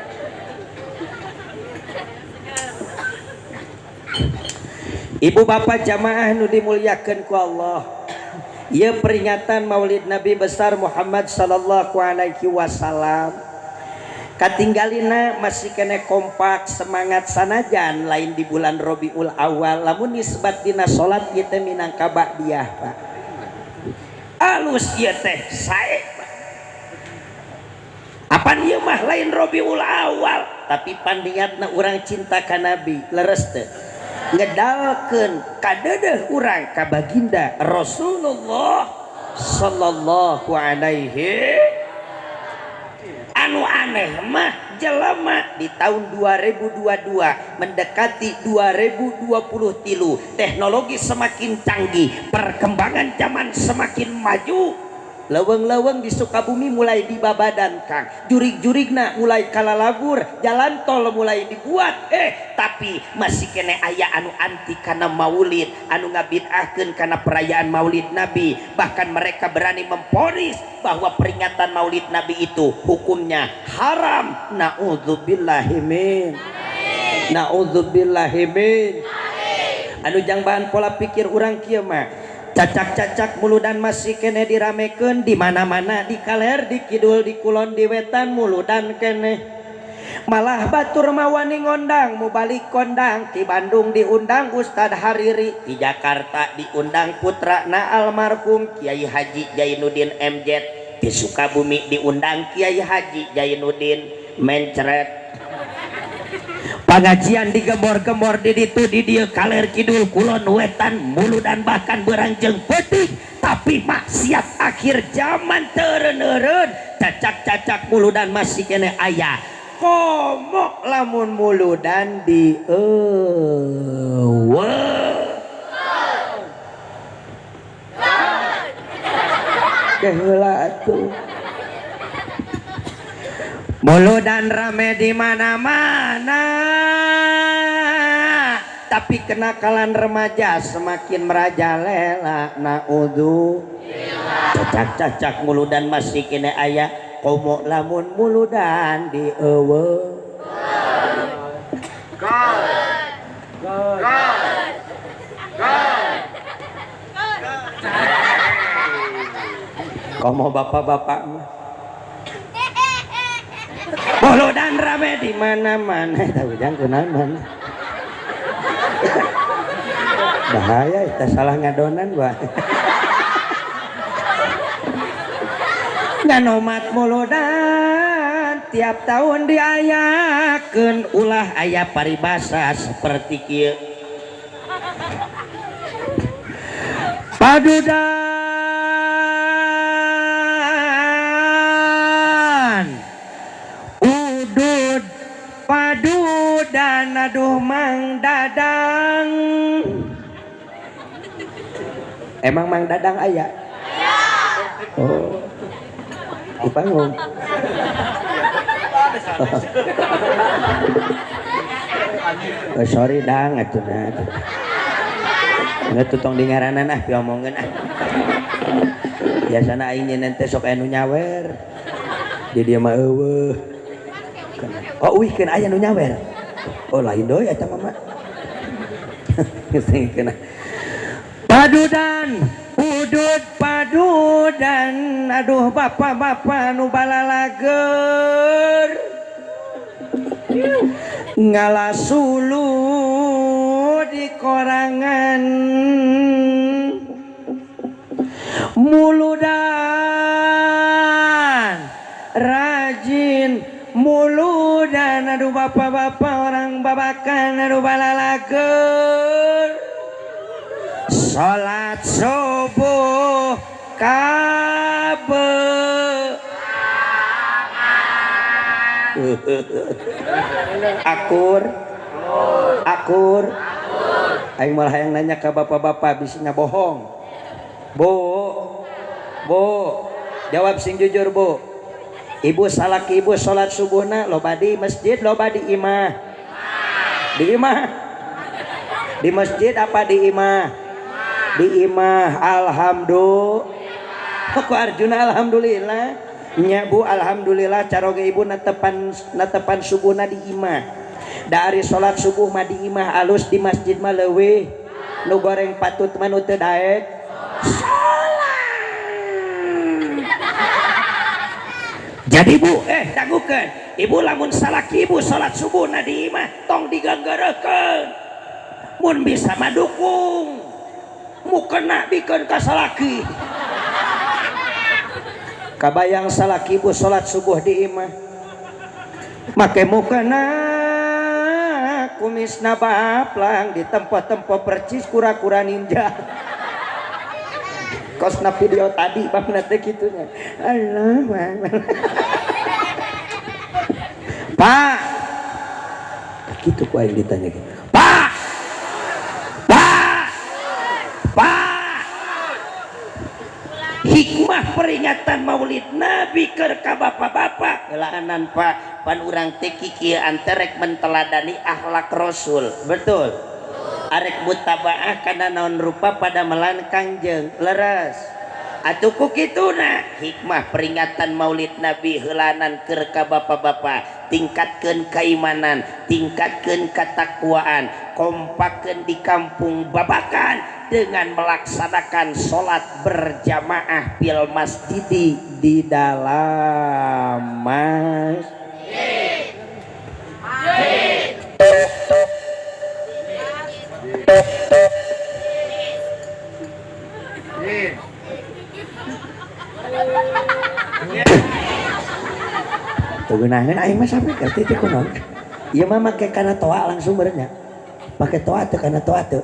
Speaker 1: Ibu bapak jamaah nu dimuliakeun ku Allah. Ieu peringatan Maulid Nabi besar Muhammad sallallahu alaihi wasallam. Katinggalina masih kene kompak semangat sanajan lain di bulan Robiul Awal lamun nisbat dina salat ieu teh minangka ba'diyah Pak. Alus ieu teh sae Pak. Apan ieu mah lain Robiul Awal tapi paniatna urang cinta ka Nabi leres teh. Ngedalkeun kadeudeuh urang ka baginda Rasulullah sallallahu alaihi. Anu aneh mah jelema di tahun 2022 mendekati 2023 teknologi semakin canggih, perkembangan zaman semakin maju. Leuweung-leuweung di Sukabumi mulai dibabadan Kang, jurig-jurigna mulai kalalabur, jalan tol mulai dibuat, tapi masih kene aya anu anti kana maulid, anu ngabid'ahkeun kana perayaan maulid Nabi. Bahkan mereka berani memponis bahwa peringatan maulid Nabi itu hukumnya haram. Na'udzubillahi min. Na'udzubillahi min. Anu jang bahan pola pikir urang kieu mah. Cacak-cacak muludan masih kene diramekeun di mana-mana, di kaler, di kidul, di kulon, di wetan muludan kene. Malah batur mawani ngondang mubalik kondang, di Bandung diundang Ustad Hariri, di Jakarta diundang putrana almarhum Kiai Haji Jainuddin MZ, di Sukabumi diundang Kiai Haji Jainuddin Mencret. Pengajian digembor-gembor di ditu di dieu kaler kidul kulon wetan muludan bahkan beurang jeung peuting, tapi maksiat akhir zaman teu cacak-cacak muludan masih kene aya. Komo lamun muludan di eueuh. Keheula atuh. Muludan rame di mana-mana, tapi kenakalan remaja semakin merajalela. Naudzu. Cacak-cacak muludan masih kene aya. Komo lamun muludan di eueuh. Komo bapak-bapak mah. Muludan rame di mana-mana, tahu jang kunaon mana. Bahaya kita salah ngadonan, Pak. Nganomat muludan tiap tahun diayakeun, ulah aya paribasa seperti kieu. Padudan udud padudan aduh Mang Dadang. Emang Mang Dadang aya? Oh. Di panggung. Oh, sorry dang atuh nah. Nggak tong dingaranan ah diomongkeun ah. Biasana aing nyeun teh sok anu nyawer. Di dieu mah eueuh. Oh uih keun aya nu nyawer. Oh lain deui eta mah. Padudan udud padudan aduh bapak-bapak nu balalager ngalasulu di korangan muludan rajin muludan aduh bapak-bapak orang babakan aduh balalager salat subuh kabe akur akur aing malah yang nanya ke bapak-bapak bisinya bohong. Bu, bu, jawab sing jujur bu. Ibu salaki ibu salat subuhna loba di masjid loba di imah. Di imah. Di masjid apa di imah? Di imah. Alhamdulillah. Kok Arjuna alhamdulillah. Nya bu alhamdulillah caroge ibu natepan subuhna di imah. Dari salat subuh mah di imah alus di masjid mah leuwih nu goreng patut mah nu teu daek salat. Jadi bu dangukeun ibu lamun salaki ibu salat subuh na di imah tong diganggeurekeun mun bisa mah dukung mukena bikeun ka salaki. Kabayang salaki ibu salat subuh di imah make mukena kumisna baplang di tempo-tempo percis kura-kura ninja. Kosna video tadi bang nate kitunya. Allah Pak, gitu ku aing ditanya gitu. Pak, Pak, Pak. Hikmah peringatan Maulid Nabi keur ka bapak-bapak. Heulaanan Pak, pan urang teh kikieu anterek menteladani akhlak Rasul. Betul. Arek mutabaah kana naon rupa pada melan Kangjeng. Leres. Atuh ku kituna hikmah peringatan Maulid Nabi heulanan keur ka bapak-bapak, tingkatkeun keimanan, tingkatkeun ketakwaan, kompakeun di kampung Babakan dengan melaksanakan sholat berjamaah fil masjid di dalam masjid. Teugunaheun aing mah sampe ka titik kunaon. Ieu mah make kana toa langsung beureunya. Make toa teu kana toa teu.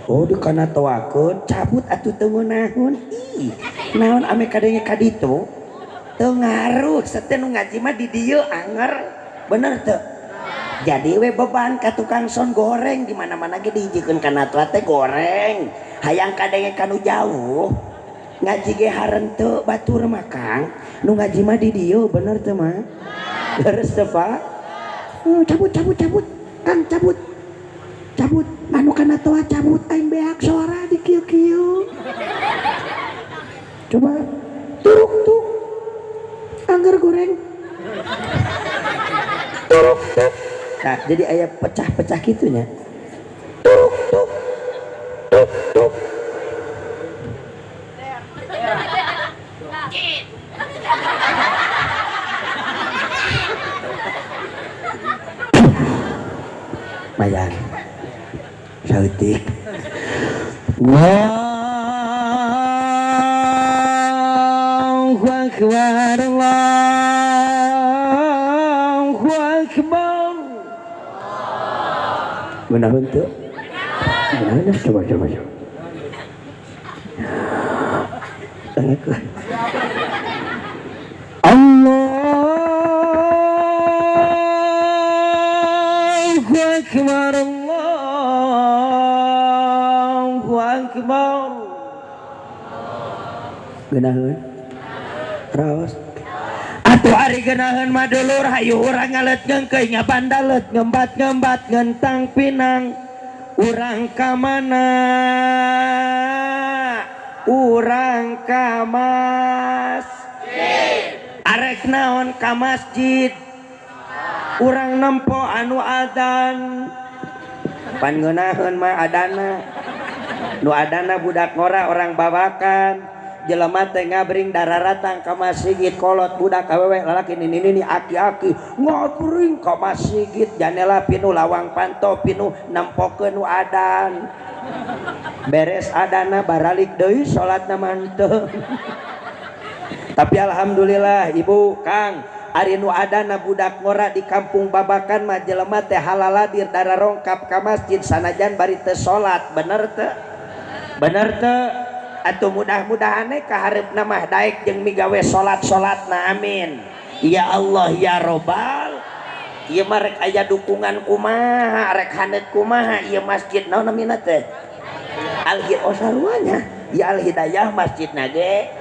Speaker 1: Oh di kana toakeun cabut atuh teu ngeunaheun. Ih, naon ame kadenge ka ditu? Teu ngaruh sateh nu ngaji mah di dieu anger. Bener teu? Jadi we beban ka tukang son goreng di mana-mana ge dihijikeun kana toa teh goreng. Hayang kadenge ka nu jauh. Ngaji ge harenteu batur mah Kang. Nu ngaji mah di dieu bener teu mah? Leres teu Pak? Cabut cabut cabut. Kang cabut. Cabut anu kana toa cabut aing beak suara di kieu-kieu. Coba turuk tuk. Angger goreng. Turuk tuk. Nah, jadi aya pecah-pecah kitunya. Turuk tuk. Tuk tuk. Mayan sautik. Allahu akbar, Allahu akbar. Menahan tuh. Menahan coba coba coba. Allahu akbar, Allahu akbar. Geunaheun raos atuh ari geunaheun mah dulur hayu urang ngalet ngeungkeuy ngabandalet ngembat-ngembat ngentang pinang urang ka mana urang ka masjid arek naon ka masjid Urang nempo anu adan pan ngeunaheun mah adana nu adana budak ngora orang Babakan jelema teh ngabring dararatang ka masjid kolot budak awewe lalaki nini-nini aki-aki ngabring ka masjid janela pinu lawang panto pinu nempokeun nu adan beres adana baralik deui salatna manteu. Tapi alhamdulillah ibu kang ari nu adana budak ngora di kampung Babakan mah jelema teh halaladir dararongkap ka masjid sanajan bari teu salat. Bener teu? Bener teu? Atuh mudah-mudahan ka hareupna mah daek jeung migawe salat-salatna, amin ya Allah ya robbal. Ieu mah rek aya dukungan kumaha rek haneut kumaha ieu masjid naon namina teh Al oh saruanya ya Al Hidayah masjidna ge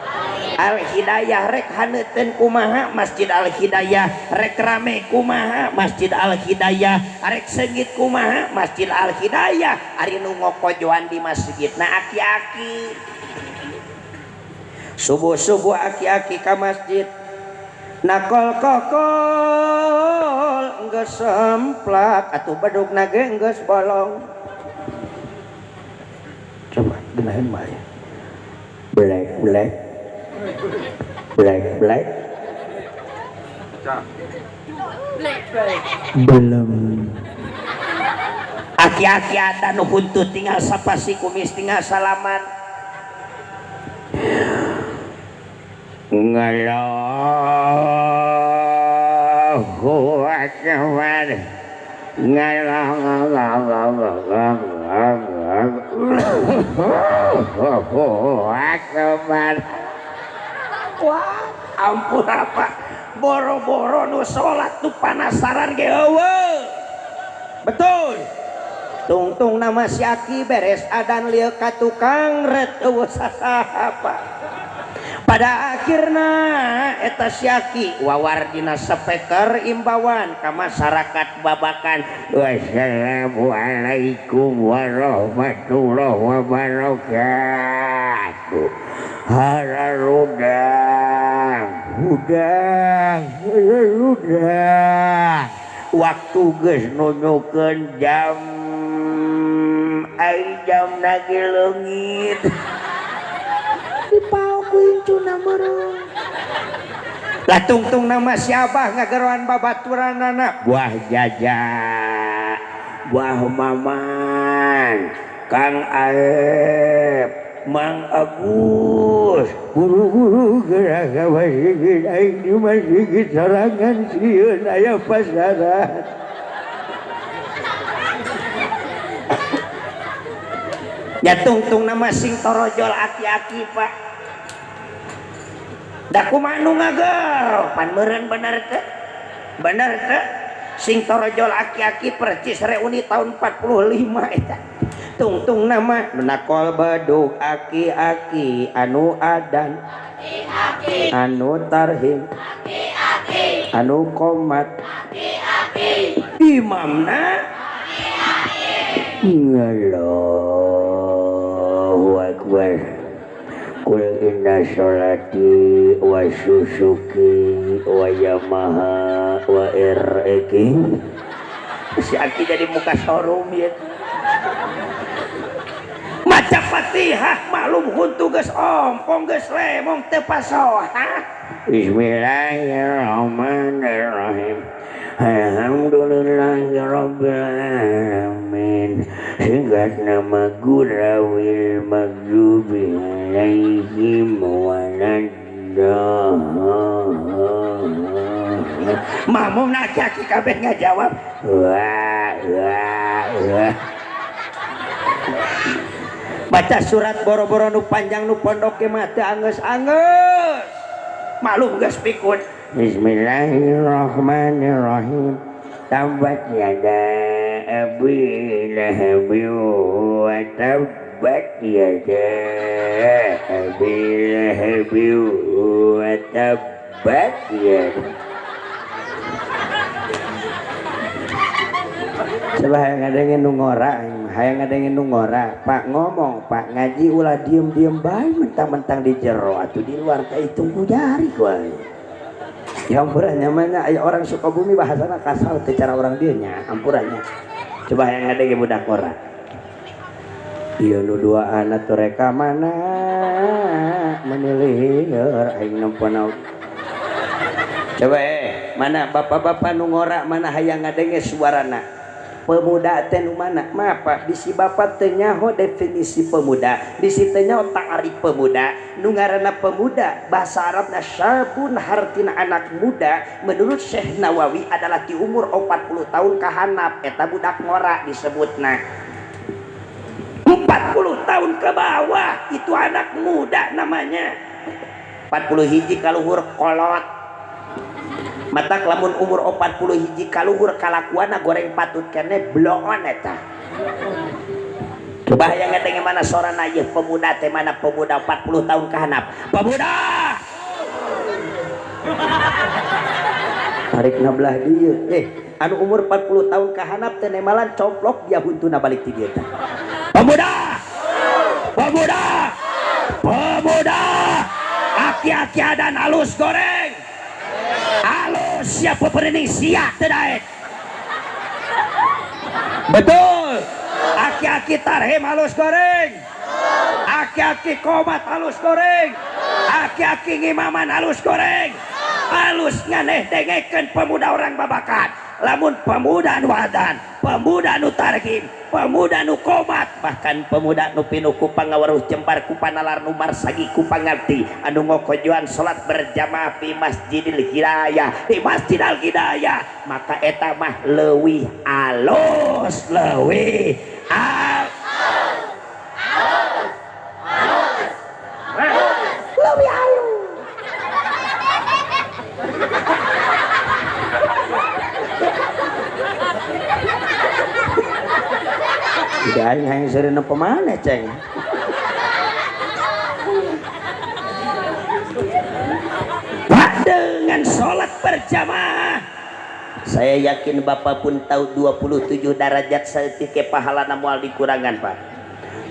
Speaker 1: Al Hidayah rek haneuteun kumaha masjid Al Hidayah rek rame kumaha masjid Al Hidayah rek seungit kumaha masjid Al Hidayah ari nu ngokojoan di masjidna aki-aki subuh-subuh aki-aki ka masjid nakol kokol geus semplak atuh bedugna ge geus bolong. Coba genaheun mah ya. Black black black black belum aki-aki ada nu huntu tinggal sapasi kumis tinggal salaman. Allahu akbar. Allahu akbar. Wah, ampun apa boro-boro nu salat nu panasaran ge eueuh. Betul. Tungtung nama si aki beres adan lieu ka tukang ret eueuh saha apa. Pada akhirna eta si aki wawar dina speaker imbauan ka masyarakat Babakan. Wassalamualaikum warahmatullahi wabarakatuh. Hararudang hudang hararudang. Waktu geus nunjukeun jam ai jam lagi leungit. Lah tungtung nama siapa ngageroan babaturanana buah jaja buah maman Kang Aep Mang Agus buru-buru gerak ka masjid aing di masjid sorangan sieun aya pasaran. Ya tungtung nama sing torojol aki-aki pak. Da kumaha nu ngagero pan meureun bener teu? Bener teu? Sing torojol aki-aki percis reuni tahun 45 eta. Tungtung nama nakol bedug aki-aki anu adan aki-aki anu tarhim aki-aki anu komat aki-aki imamna aki-aki. Allahu akbar. Qul inna sholati wa susuki wa yamaha wa iriki. Si aki jadi muka showroom ya. Maca Fatihah maklum huntu geus ompong geus lemong teu pasoha. Bismillahirrahmanirrahim. Alhamdulillahirabbil alamin. Singkat nama gurawil maghdubi alaihim waladdallin. Makmum aki-aki kabeh ngajawab wah wah wah. Baca surat boro-boro nu panjang nu pondok ge mah teu anggeus-anggeus. Maklum geus pikun. Bismillahirrahmanirrahim. Tabat yada abi lahabi wa tabbat yada abi lahabi wa tabbat yada. Coba hayang ngadengin nu ngora, hayang ngadengin nu ngora. Pak ngomong, Pak ngaji ulah diem-diem bae mentang-mentang di jero atuh di luar kahitung ku jari ku aing. Ya ampurannya mana aya orang Sukabumi bahasana kasar teh cara orang dieu nya ampurannya. Coba yang ngadenge budak ora. Ieu nu duaan atuh reka mana menilieur aing nempo naon. Coba mana bapak-bapak nu ngora mana hayang ngadenge suarana. Pemuda teh nu mana? Maaf Pak, bisi bapak teu nyaho definisi pemuda, bisi teu nyaho ta'rif pemuda. Nu ngaranna pemuda bahasa Arabna syabun hartina anak muda, menurut Syekh Nawawi adalah di umur 40 tahun ka handap eta budak ngora disebutna. 40 tahun ke bawah itu anak muda namanya. 40 hiji kaluhur kolot. Matak lamun umur 40 hiji kaluhur kalakuanna goreng patut kene bloon eta. Coba hayang ngadenge mana sorana ieu pemuda teh mana pemuda 40 tahun ka handap. Pemuda. Tarikna belah dieu. Anu umur 40 tahun ka handap teh nemalan complok dia huntuna balik ti dieu teh. Pemuda. Pemuda. Pemuda. Aki-aki adan alus goreng. Alus siapa perening sia teu daek. Betul. Aki-aki tarhim halus goreng. Aki-aki komat halus goreng. Aki-aki ngimaman halus goreng. Halus nganeh dengekeun pemuda orang Babakan. Lamun pemuda nu adan, pemuda nu tarhim, pemuda nu komat, bahkan pemuda nu pinuh ku pangaweruh jembar ku panalar nu marsagi ku pangarti anu ngokojoan salat berjamaah di Masjidil Hidayah, di Masjid Al Hidayah, maka eta mah leuwih alus, leuwih leuwih alus. Tidak aing hayang seureuh pemana ceng. Pak dengan sholat berjamaah. Saya yakin Bapak pun tahu 27 derajat saeutik pahalana moal dikurangan Pak.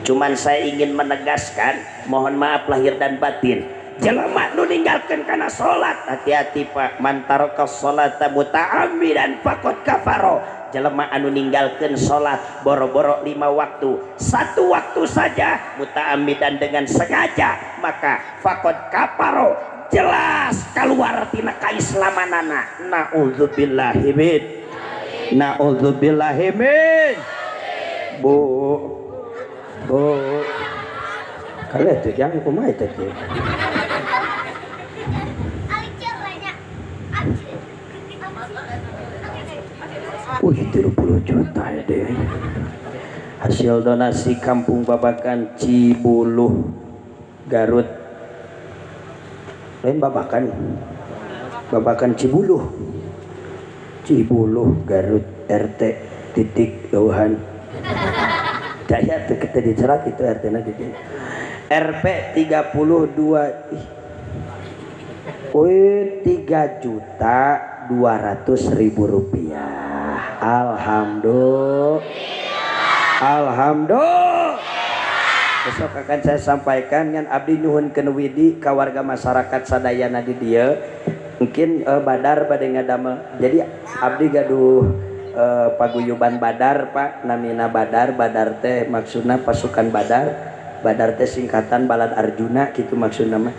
Speaker 1: Cuman saya ingin menegaskan, mohon maaf lahir dan batin. Jelema nu ninggalkeun kana salat, hati-hati Pak. Man taraka sholata muta'ammidan faqad kafaro. Jelema anu ninggalkeun salat boro-boro 5 waktu, satu waktu saja muta'ammidan dengan sengaja, maka faqad kafaro, jelas keluar tina kaislamanana. Nauzubillahi min, nauzubillahi min. Bu, bu, kalian tuh jangan kumaha teh. Wih, 30 juta ya deh. Hasil donasi Kampung Babakan Cibuluh Garut. Lain Babakan. Babakan Cibuluh. Cibuluh Garut RT titik Gauhan. Daya tuh kita dicerat itu RT na di RP 32. Wih, 3.200.000 rupiah. Alhamdulillah. Alhamdulillah. Besok akan saya sampaikan ngan abdi nyuhunkeun widi ka warga masyarakat sadayana di dieu. Mungkin Badar bade ngadamel. Jadi abdi gaduh paguyuban Badar Pak, namina Badar. Badar teh maksudna pasukan Badar. Badar teh singkatan Balad Arjuna gitu maksudna mah.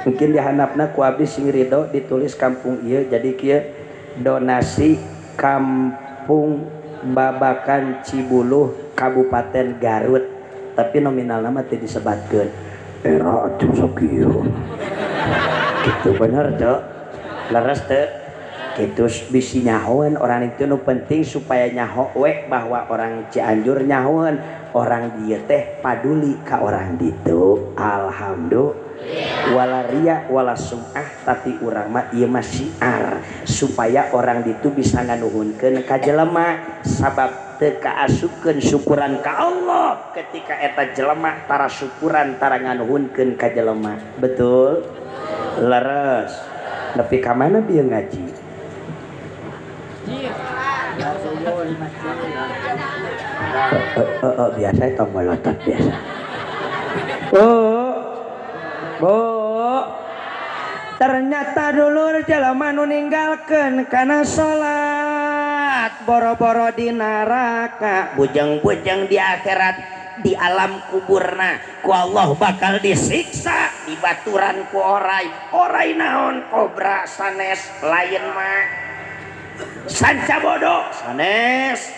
Speaker 1: Mungkin dihandapna ku abdi sing ridho ditulis kampung ieu jadi kieu donasi Kampung Babakan Cibuluh Kabupaten Garut, tapi nominalna mah teu disebatkeun. Era atuh sok ieu. Kitu bener teu? Leres teu? Kitu bisi nyahoeun orang itu nu penting supaya nyaho we bahwa orang Cianjur nyahoeun, orang dieu teh paduli ka orang ditu. Alhamdulillah. Wala riya wala sum'ah, tapi urang mah ieu mah syiar supaya orang ditu bisa nganuhunkeun ka jelema, sabab teu kaasupkeun syukuran ka Allah ketika eta jelema tara syukuran tara nganuhunkeun ka jelema. Betul? Leres. Nepi ka mana bieu ngaji? Biasa eta molotot biasa. Oh. Bu, Ternyata dulur jelema nu ninggalkeun kana salat boro-boro di neraka, bujeng-bujeng di akhirat di alam kuburna ku Allah bakal disiksa dibaturan ku orai. Orai naon? Kobra sanes, lain mah sanca bodoh sanes.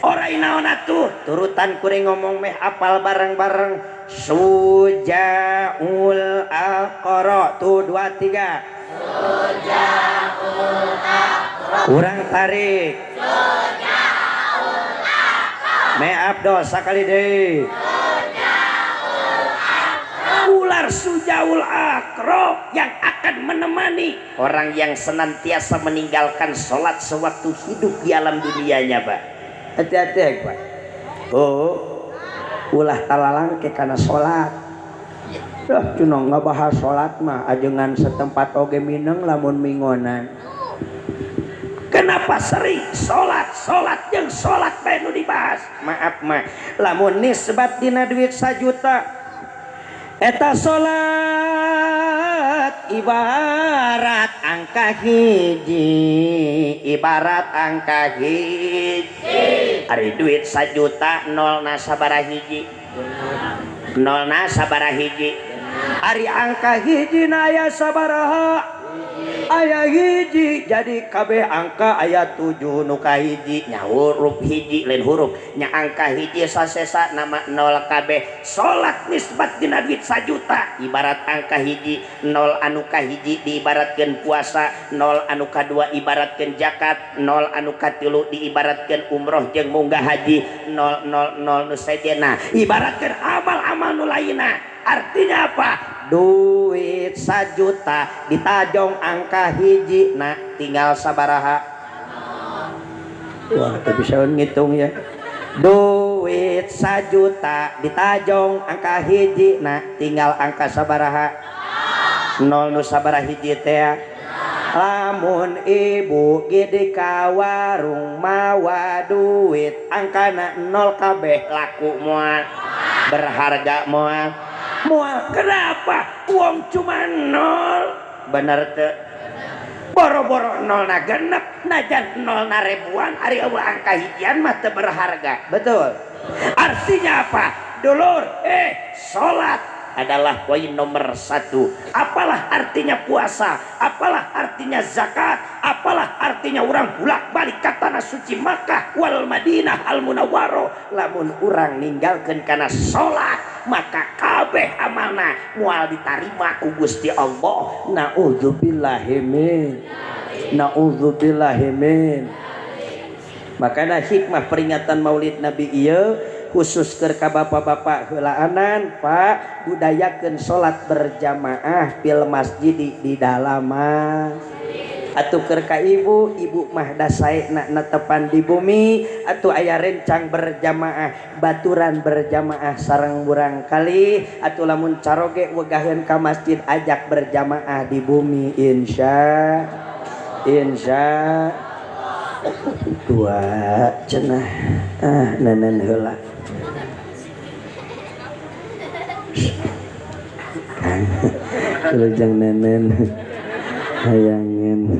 Speaker 1: Orai naon atuh? Turutan kuring ngomong meh apal bareng-bareng. Sujaul aqra tuh 2 3. Sujaul aqra. Kurang tarik. Sujaul aqra. Me abdo sakali deui. Sujaul aqra. Ular sujaul aqra yang akan menemani orang yang senantiasa meninggalkan sholat sewaktu hidup di alam dunianya, Pak. Hati-hati, Pak. Oh, ulah talalangke kana salat. Dah cuna ngabahas salat mah ajengan setempat oge mineng lamun mingonan. Kenapa sering salat, salat jeung salat bae nu dibahas? Maaf mah, lamun nisbat dina duit 1 juta eta salat ibarat angka hiji, ibarat angka hiji. Ari duit 1 juta nolna sabaraha hiji? Nolna sabaraha hiji? Ari angka hiji na aya sabaraha? Aya hiji, jadi kabeh angka aya 7 nu kahiji nya huruf hiji lain huruf nya angka hiji sasesa nama nol kabeh. Salat nisbat dina duit 1 juta ibarat angka hiji, nol anu kahiji diibaratkeun puasa, nol anu kadua ibaratkeun zakat, nol anu katilu diibaratkeun umroh jeung munggah haji, 0 0 0 nu sejenna ibaratkeun amal-amal nu lainna. Artinya apa? Duit 1 juta ditajong angka hiji nah tinggal sabaraha? Wah, tapi bisa ngitung ya. Duit 1 juta ditajong angka hiji nah tinggal angka sabaraha? 0 nu sabaraha hiji teh. Lamun ibu gede ka warung mawa duit angkana 0 kabeh laku moal, berharga moal. Moal. Kenapa? Uang cuma 0. Bener teu? Boro-boro 0 na genep, najan 0 na ribuan, ari eueuh angka hijian mah teu berharga. Betul. Artinya apa? Dulur, salat adalah poin nomor 1. Apalah artinya puasa? Apalah artinya zakat? Apalah artinya orang bolak-balik ke tanah suci Makkah wal Madinah al Munawwaroh? Lamun urang ninggalkeun kana salat, maka kabeh amalna moal ditarima ku Gusti Allah. Naudzubillahi min. Naudzubillahi min. Makana hikmah peringatan Maulid Nabi ieu khusus keur ka bapak-bapak heulaanan, Pak, budayakeun salat berjamaah fil masjid di dalam masjid. Atuh keur ka ibu, ibu mah da saena netepan di bumi, atuh aya rencang berjamaah, baturan berjamaah sareng urang kali, atuh lamun caroge wegaheun ka masjid ajak berjamaah di bumi insya dua cenah ah nenen heula. Kang wilujeng nenen hayangin.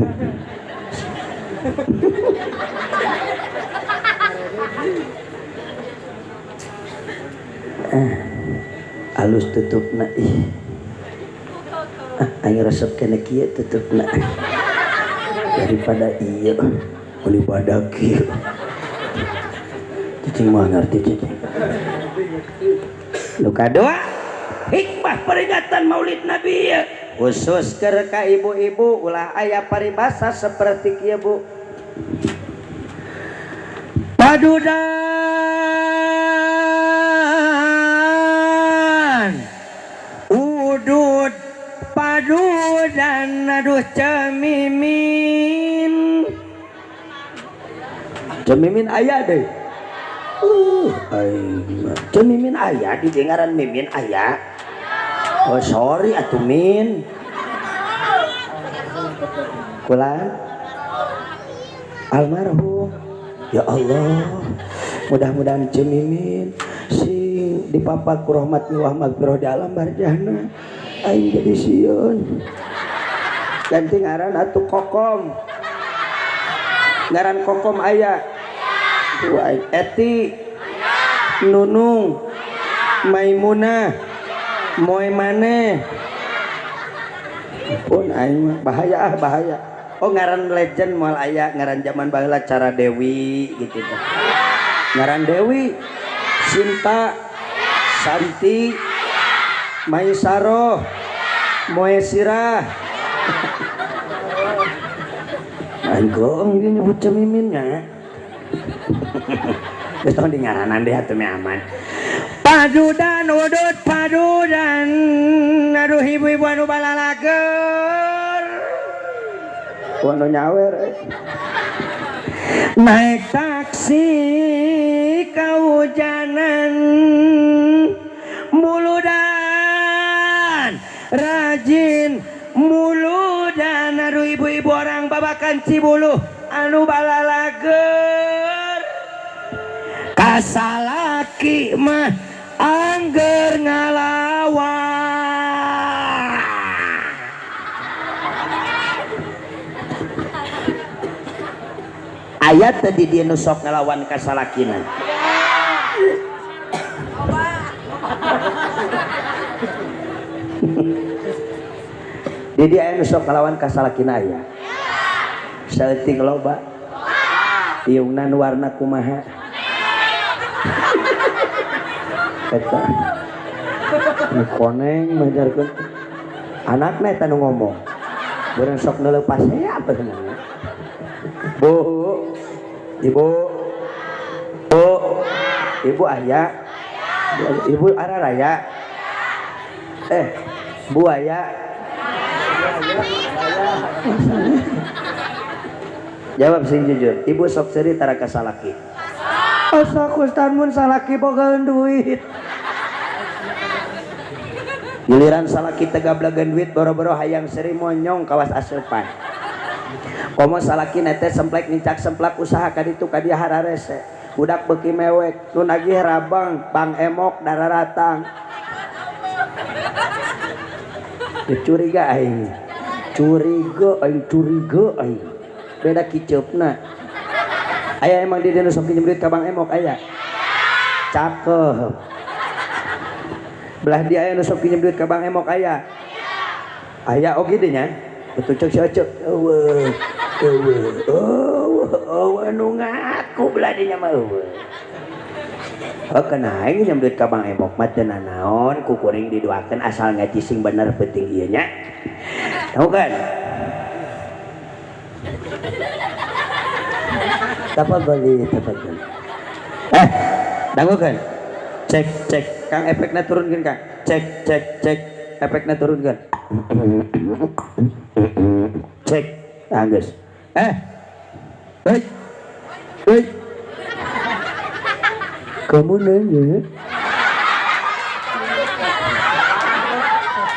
Speaker 1: Alus tutupna ih. Ah aing resep kene kieu tutupna. Daripada ieu meuli badak kieu. Cicing mah ngerti cicing. Nu kadua, hikmah peringatan Maulid Nabi khusus keur ka ibu-ibu ulah aya paribasa seperti kieu Bu. Padudan udud padudan aduh cemimin. Cemimin aya deui. Aing cemimin aya di dengaran mimin aya. Oh sorry atuh min. Kula almarhum. Ya Allah, mudah-mudahan cemimin sing dipapak ku rahmat wa magfirah di alam barzahna. Aing jadi sieun.
Speaker 3: Ganti ngaran atuh Kokom. Ngaran Kokom aya. Eti, Nunung, Maimunah, Moe Maneh. Pun aing mah bahaya ah bahaya. Oh ngaran legend moal aya, ngaran zaman baheula cara Dewi gitu teh. Ngaran Dewi, Sinta, Santi, Maisaroh, Moe Sirah. Aing goong dia nyebut cemiminnya. Geus tong di ngaranan deh atuh meh aman. Padudan udut padudan, aduh ibu-ibu anu balalager. Anu nyawer Naik taksi kahujanan, muludan rajin muludan, aduh ibu-ibu orang Babakan Cibuluh anu balalager. Kasalaki mah angger ngalawan. Ayat tadi dia nusok ngelawan kasalakina. Jadi aya nusok ngelawan kasalakina aya. Saeutik loba. Tiungna nu warna kumaha? Eta. Nu koneng majarkeun. Anakna eta nu ngomong. Beureun sok neuleupas apa cenah. Bu, ibu, bu, ibu aya, ibu araraya, bu aya. Jawab sing jujur, ibu sok seuri tara ka salaki. Asa Ustaz mun salaki bogaeun duit. Giliran salaki teu gablegeun duit boro-boro hayang seuri monyong kawas aseupan. Komo salaki nete semplek nincak semplak usaha kaditu ka dia hararese. Budak beuki mewek, nu nagih rabang, bang emok dararatang. Curiga aing. Curiga aing, curiga aing. Beda kiceupna. Aya emang di dieu sok pinjem duit ka bang emok aya. Cakep. Belah dia aya nu sok pinjem duit ka bang emok aya. Aya oge deui nya. Betul cek si Acep. Eueuh. Eueuh. Eueuh, eueuh nu ngaku belah dinya mah eueuh. Oh kena aing nginjem duit ka bang emok mah teu nanaon, ku kuring didoakeun asal ngaji sing bener penting ieu nya. Tahu kan? Tafadhali, tafadhali. Dangukeun. Cek, cek. Kang efekna turunkeun, Kang. Cek, cek, cek. Efekna turunkeun. Cek. Tah geus. Hei. Hei. Kamu nanya.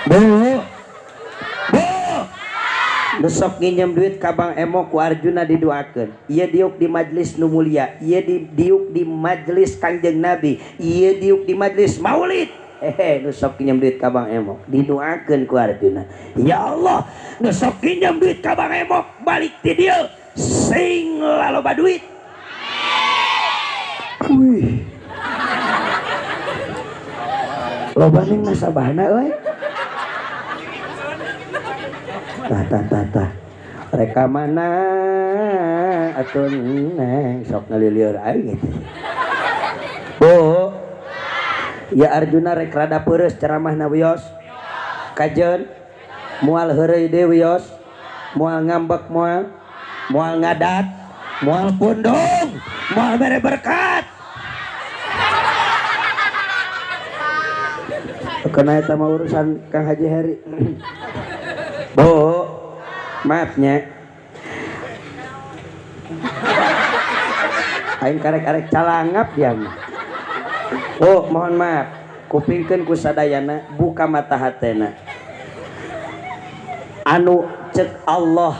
Speaker 3: Bu. Bu. Besok nginjem duit ka Bang Emok ku Arjuna didoakeun. Ieu diuk di majelis nu mulia, ieu diuk di majelis Kangjeng Nabi, ieu diuk di majelis Maulid. Nu sok nginjem duit ka Bang Emok didoakeun ku Arjuna. Ya Allah, nu sok nginjem duit ka Bang Emok balik ti dieu sing laloba duit. Wih. Loba ning nasabahna euy. Tah tah tah tah. Reka mana atuh neng sok ngalilieur aing gitu. Bu. Ya Arjuna rek rada peureus ceramahna wios. Kajeun moal heureuy deui wios. Moal ngambek moal, moal ngadat, moal pundung, moal bere berkat. Kena eta mah urusan Kang Haji Heri. Bu, maafnya. Aing karek-karek calangap dia mah. Oh, mohon maaf. Kupingkeun ku sadayana, buka mata hatena. Anu cek Allah.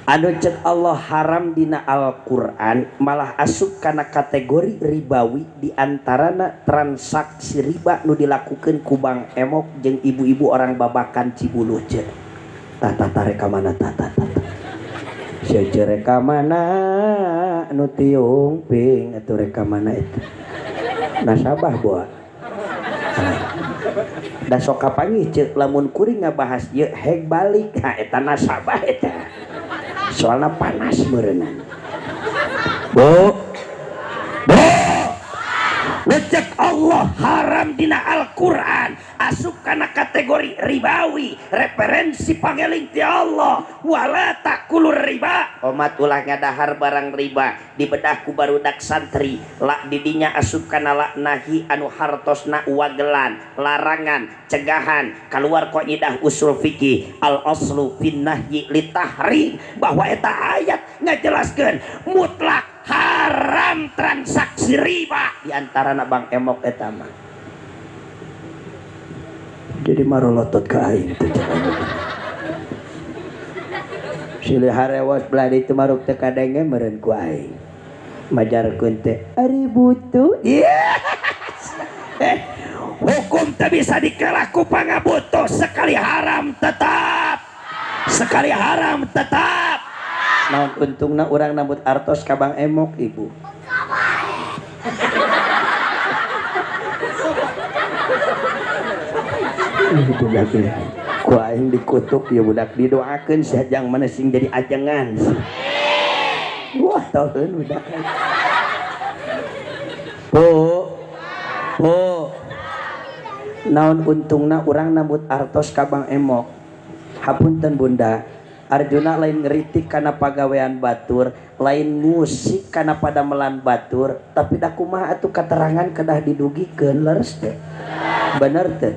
Speaker 1: Anu cek Allah haram dina Al-Qur'an malah asup kana kategori ribawi di antarana transaksi riba nu dilakukeun ku Bang Emok jeung ibu-ibu orang Babakan Cibuluh cek. Tata rek ka mana tata tata. Sia rek ka mana nu tiung ping atuh rek ka mana itu. Nasabah boa. Da sok kapanggih cek lamun kuring ngabahas ieu heg balik ka eta nasabah eta. Soalna panas meureunana. Bu. Bu. Cek Allah haram dina Al-Qur'an asup kana kategori ribawi, referensi pangeling ti Allah wala takulur riba. Omat ulah ngadahar barang riba dibedah ku barudak santri lak didinya asup kana laknahi anu hartosna wagelan, larangan, cegahan, keluar kaidah usul fikih al aslu fin nahyi litahrim bahwa eta ayat ngajelaskeun mutlak haram transaksi riba di antarana Bang Emok eta mah. Jadi marolotot ka aing teh silih harewos belah ditu maruk teu kadenge meureun ku aing. Majarkeun teh ari butuh. Yes. Hukum teu bisa dikalah ku pangabutuh, sekali haram tetap. Sekali haram tetap. Naon untungna urang nambut artos ka Bang Emok ibu. Budak ku aing dikutuk ya budak didoakeun sahajang mana sing jadi ajengan. Wah tauheun budak. Bu. Bu. Naon untungna urang nambut artos ka Bang Emok. Hapunten bunda. Arjuna lain ngeritik kana pagawean batur, lain musik kana padamelan batur, tapi da kumaha atuh katerangan kedah didugikeun leres teh. Bener teh.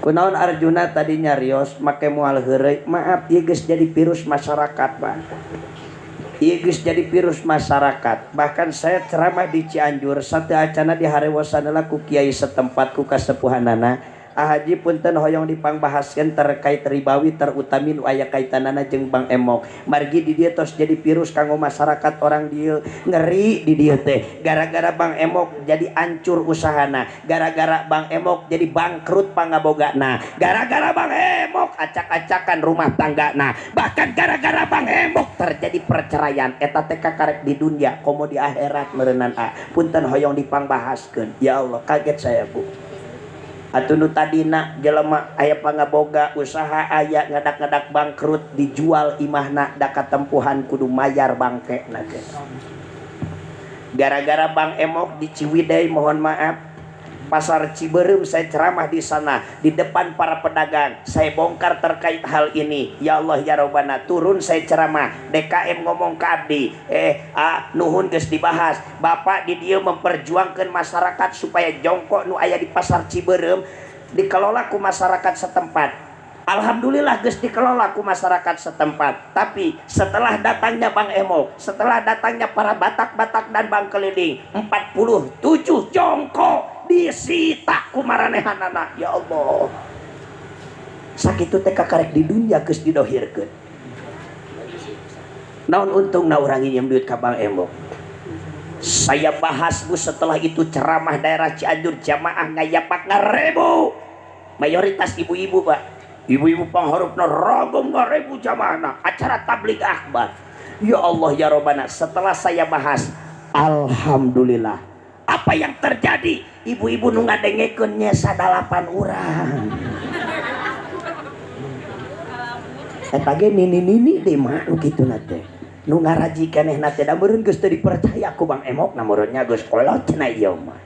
Speaker 1: Kunaon Arjuna tadi nyarios make moal heureuy, maaf ieu geus jadi virus masyarakat, Pak. Ieu geus jadi virus masyarakat. Bahkan saya ceramah di Cianjur, sateuacana di harewosan heula ku kiai setempat ku kasepuhanana. Haji punten hoyong dipangbahaskeun terkait ribawi terutami nu aya kaitanana jeung Bang Emok. Margi di dieu tos jadi virus kanggo masyarakat orang dieu. Ngeri di dieu teh. Gara-gara Bang Emok jadi ancur usahana, gara-gara Bang Emok jadi bangkrut pangabogana, gara-gara Bang Emok acak-acakan rumah tanggana, bahkan gara-gara Bang Emok terjadi perceraian. Eta teh kakarek di dunia komo di akhirat meureunan a. Punten hoyong dipangbahaskeun. Ya Allah, kaget saya Bu. Atuh nu tadina jelema aya pangaboga usaha aya ngadak-ngadak bangkrut dijual imahna da katempuhan kudu mayar bangkena teh. Gara-gara Bang Emok di Ciwidey mohon maaf Pasar Ciberem saya ceramah di sana di depan para pedagang saya bongkar terkait hal ini. Ya Allah ya Robbana, turun saya ceramah DKM ngomong ke abdi nuhun geus dibahas bapak di dieu memperjuangkan masyarakat supaya jongkok nu aya di Pasar Ciberem dikelola ku masyarakat setempat. Alhamdulillah geus dikelola ku masyarakat setempat. Tapi setelah datangnya Bang Emok, setelah datangnya para Batak-Batak dan Bang Keliling, 47 jongkok disita ku maranehanana. Ya Allah. Sakitu teh kakarek di dunia geus didohirkeun. Naon untungna urang nginjem duit ka Bang Emok. Saya bahas Bu setelah itu ceramah daerah Cianjur jamaah ngayapak ngarebu. Mayoritas ibu-ibu, Pak. Ibu-ibu pangharupna ragam ngarebu jamaahna acara tabligh akbar. Ya Allah ya Robbana, setelah saya bahas alhamdulillah. Apa yang terjadi? Ibu-ibu nu ngadengekeun nyesa 8 urang. Eta ge nini-nini deui mah nu kituna teh. Nu ngaraji kenehna teh da meureun geus teu dipercaya ku Bang Emok na meureun nya geus kolot cenah ieu mah.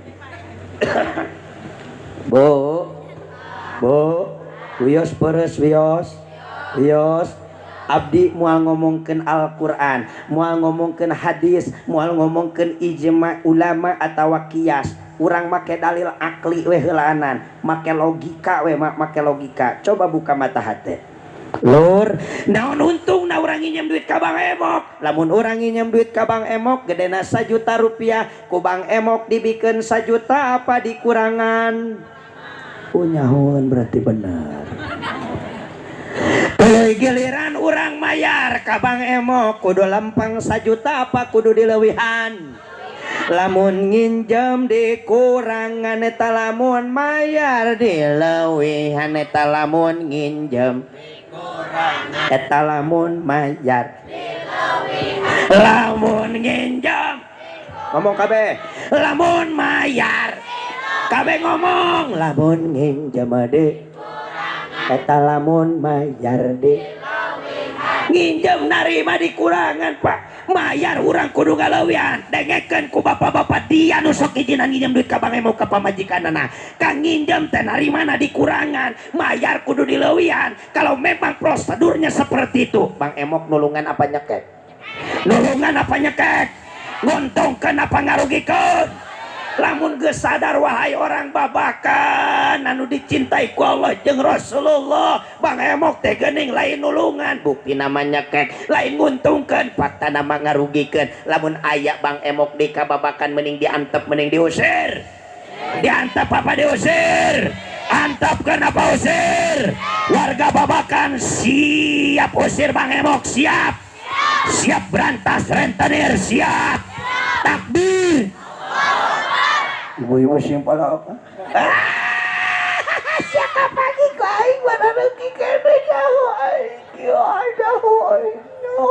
Speaker 1: Bu. Bu. Wios peres wios. Wios. Abdi moal ngomongkeun Al-Qur'an, moal ngomongkeun hadis, moal ngomongkeun ijma ulama atawa kias. Urang make dalil akli we heulaanan, make logika we make logika. Coba buka mata hati. Lur, naon untungna urang nginjem duit ka Bang Emok? Lamun urang nginjem duit ka Bang Emok gedena 1 juta rupiah, ku Bang Emok dibikeun 1 juta apa dikurangan? Punyahoan berarti benar. Tuluy giliran urang mayar ka Bang Emok kudu lempeng sajuta apa kudu dileuwihan. Lamun nginjem dikurangan eta lamun mayar dileuwihan eta lamun nginjem dikurangan eta lamun mayar dileuwihan. Lamun nginjem ngomong kabeh, lamun mayar kabeh ngomong, lamun nginjem de eta lamun mayar de nginjem narima dikurangan Pak, mayar urang kudu ngaleuwihan. Dengekeun ku bapak-bapak dia nu sok izinan nginjem duit ka Bang Emok ka pamajikanana, ka nginjem teh narimana dikurangan, mayar kudu dileuwihan. Kalau memang prosedurnya seperti itu, Bang Emok nulungan apa nyekek? Nulungan apa nyekek? Nguntungkeun apa ngarugikeun? Lamun geus sadar wahai orang Babakan anu dicintai ku Allah jeung Rasulullah, Bang Emok teh geuning lain nulungan, bukti namanya kek, lain nguntungkeun, fakta nama ngarugikeun. Lamun aya Bang Emok di kababakan mending diantep mending diusir. Diantep apa diusir? Antepkeun apa usir? Warga Babakan siap usir Bang Emok, siap. Siap berantas rentenir, siap. Takbir.
Speaker 3: Ibu-ibu sing pada apa?
Speaker 1: Siapa pagi ku aing mana rugi kene nyaho aing kieu nyaho aing nyaho.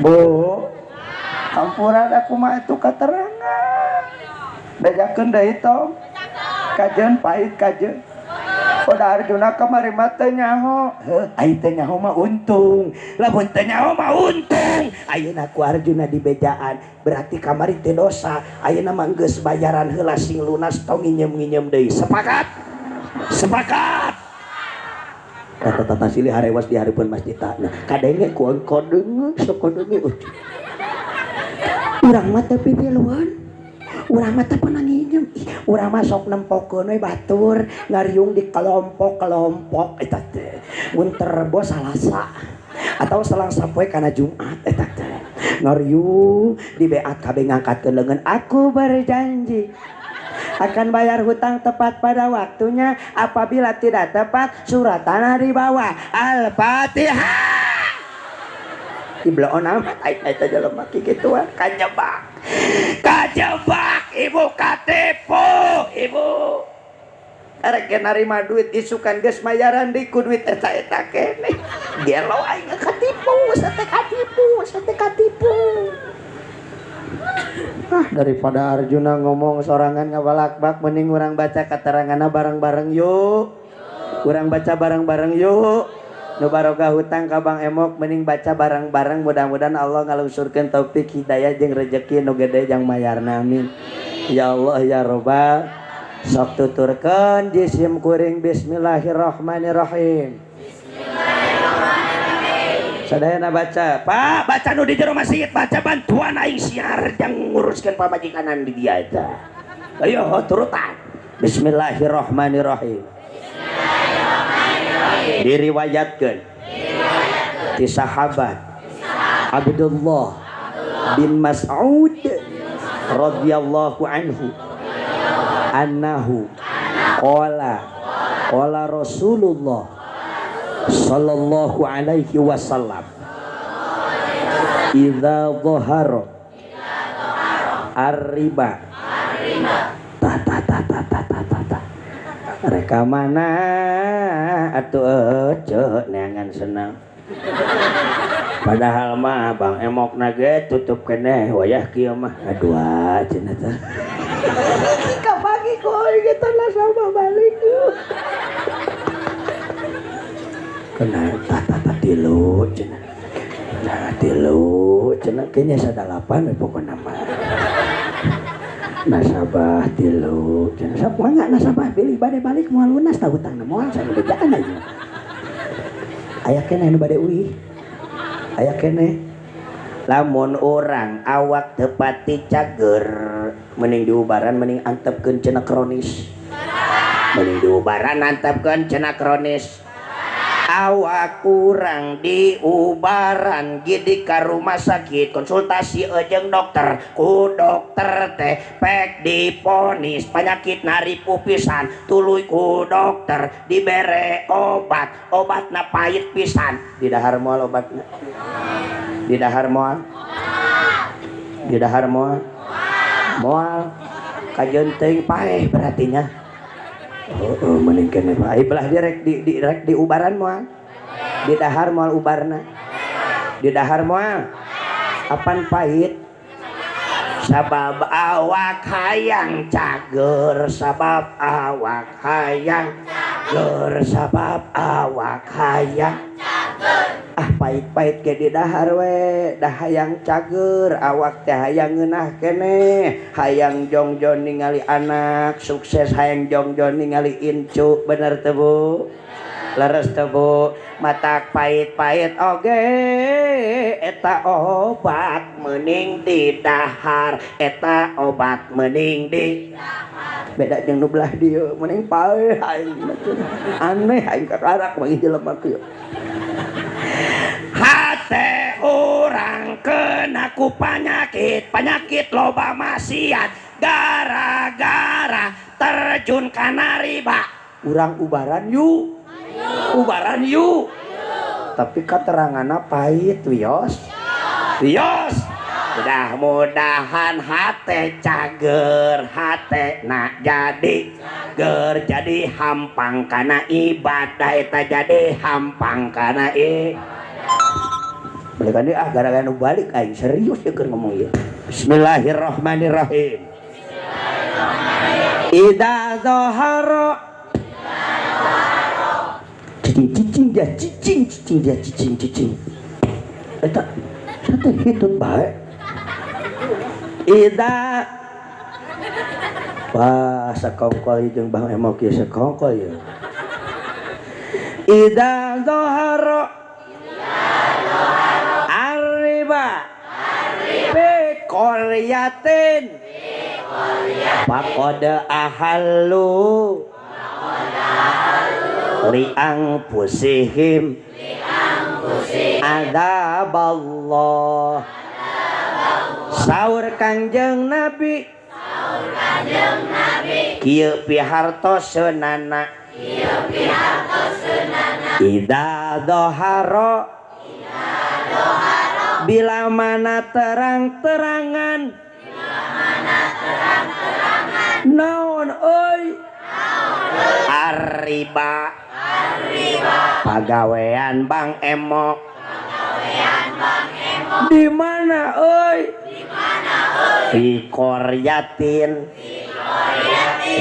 Speaker 3: Bu, kampuran aku mah itu katerangan. Bejakeun deui tong. Kajeun pahit kajeun. Oda Arjuna kamari mah teu nyaho.
Speaker 1: Heuh, ai teu nyaho mah untung. Lamun teu nyaho mah untung. Ayeuna ku Arjuna dibejaan, berarti kamari teh dosa. Ayeuna mah geus bayaran heula sing lunas tong nginjem-nginjem deui. Sepakat? Sepakat. Kata tata silih harewas di hareupeun masjid tah. Kadenge ku kodeungeun sok kodeungeun. Urang mah teu pipiluan. Urang mah teu pernah nginjem. Ih, urang mah sok nempokeun we batur ngariung di kelompok-kelompok eta teh. Mun terbo Salasa atau selang sapoe kana Jumat eta teh. Ngariung di beat kabeh ngangkatkeun leungeun, aku berjanji akan bayar hutang tepat pada waktunya, apabila tidak tepat surat tanah di bawah. Al-Fatihah. Iblaon amat aing eta jelema kikituan kajebak. Kajebak ibu katipu ibu. Arek narima duit isukan geus mayaran deui ku duit eta-eta keneh. Gelo aing katipu, sate katipu, sate katipu.
Speaker 3: Ah, daripada Arjuna ngomong sorangan ngabalakbak mending urang baca keteranganna bareng-bareng yuk. Urang baca bareng-bareng yuk. Nu baroga hutang ka Bang Emok mending baca bareng-bareng, mudah-mudahan Allah ngalusurkeun taufik hidayah jeung rejeki nu gede jang mayarna, amin. Ya Allah ya Robbal. Sok tuturkeun jisim kuring bismillahirrahmanirrahim. Bismillahirrahmanirrahim. Sadayana baca,
Speaker 1: Pak, baca nu di jero masjid, baca bantuan aing siar jang nguruskeun pamajikanan di dia eta. Ayo turutan.
Speaker 3: Bismillahirrahmanirrahim. Diriwayatkeun ti sahabat Abdullah bin Mas'ud radhiyallahu anhu annahu qala qala Rasulullah sallallahu alaihi wasallam idza dhahara ar-riba ta ta ta ta ta ta ta reka mana atuh ece neangan senang. Padahal mah Bang Emok nage tutup keneh wayah kieu mah aduh cenah teh.
Speaker 1: Kapagi ku aing eta nasabah balik.
Speaker 3: Kena tata tata tilu cenah. Nah tilu cenah kayaknya sadalapan we pokona mah. Nasabah tilu cenah sok mangga nasabah pilih bade balik moal lunas tah hutangna moal sabejaan aja. Aya keneh nu bade uih. Aya keneh.
Speaker 1: Lamun urang awak teu pati cager mending diubaran mending antepkeun cenah kronis. Mending diubaran antepkeun cenah kronis. Awak kurang diubaran gidi ka rumah sakit konsultasi jeung dokter ku dokter teh pek diponis penyakit naripu pisan tuluy ku dokter dibere obat obatna pahit pisan didahar moal obatna didahar moal didahar moal moal kajeun teuing paeh berartinya. Oh, mending kene bae belah dia rek di rek di ubaran moal. Di dahar moal ubarna. Di dahar moal. Apan pahit? Sabab awak hayang cager, sabab awak hayang cager, sabab awak hayang cager. Ah pahit-pahit ge di dahar we, dah hayang cager, awak teh hayang ngeunah keneh, hayang jongjon ningali anak sukses, hayang jongjon ningali incu, bener teu Bu? Leres teu Bu? Matak pahit-pahit oge eta obat meuning di dahar, eta obat meuning di dahar. Beda jeung nu belah dieu, meuning paeh aing aneh aing kakarak mah jelema kieu. Hate orang kena ku penyakit, penyakit loba maksiat gara-gara terjun kana riba. Urang ubaran yuk, ubaran yuk. Tapi kateranganna pahit wios, wios. Mudah-mudahan hate cager, hate nak jadi ger jadi hampang kana ibadah eta jadi hampang kana i. Balikan deui ah gara-gara nu balik aing serius ya keur ngomong ieu. Bismillahirrahmanirrahim. Idza zahara cicing cicing dia cicing cicing dia cicing cicing. Eta satu hitut bae. Idza wah sakongkol jeung Bang Emok ieu sakongkol ieu. Idza zahara arriba bi qaryatin faqad ahallu li anfusihim adzaballah. Saur Kangjeng Nabi kieu pihartoseunana idza dhahara bila mana terang-terangan naon euy arriba pagawean Bang Emok di mana euy di Koryatin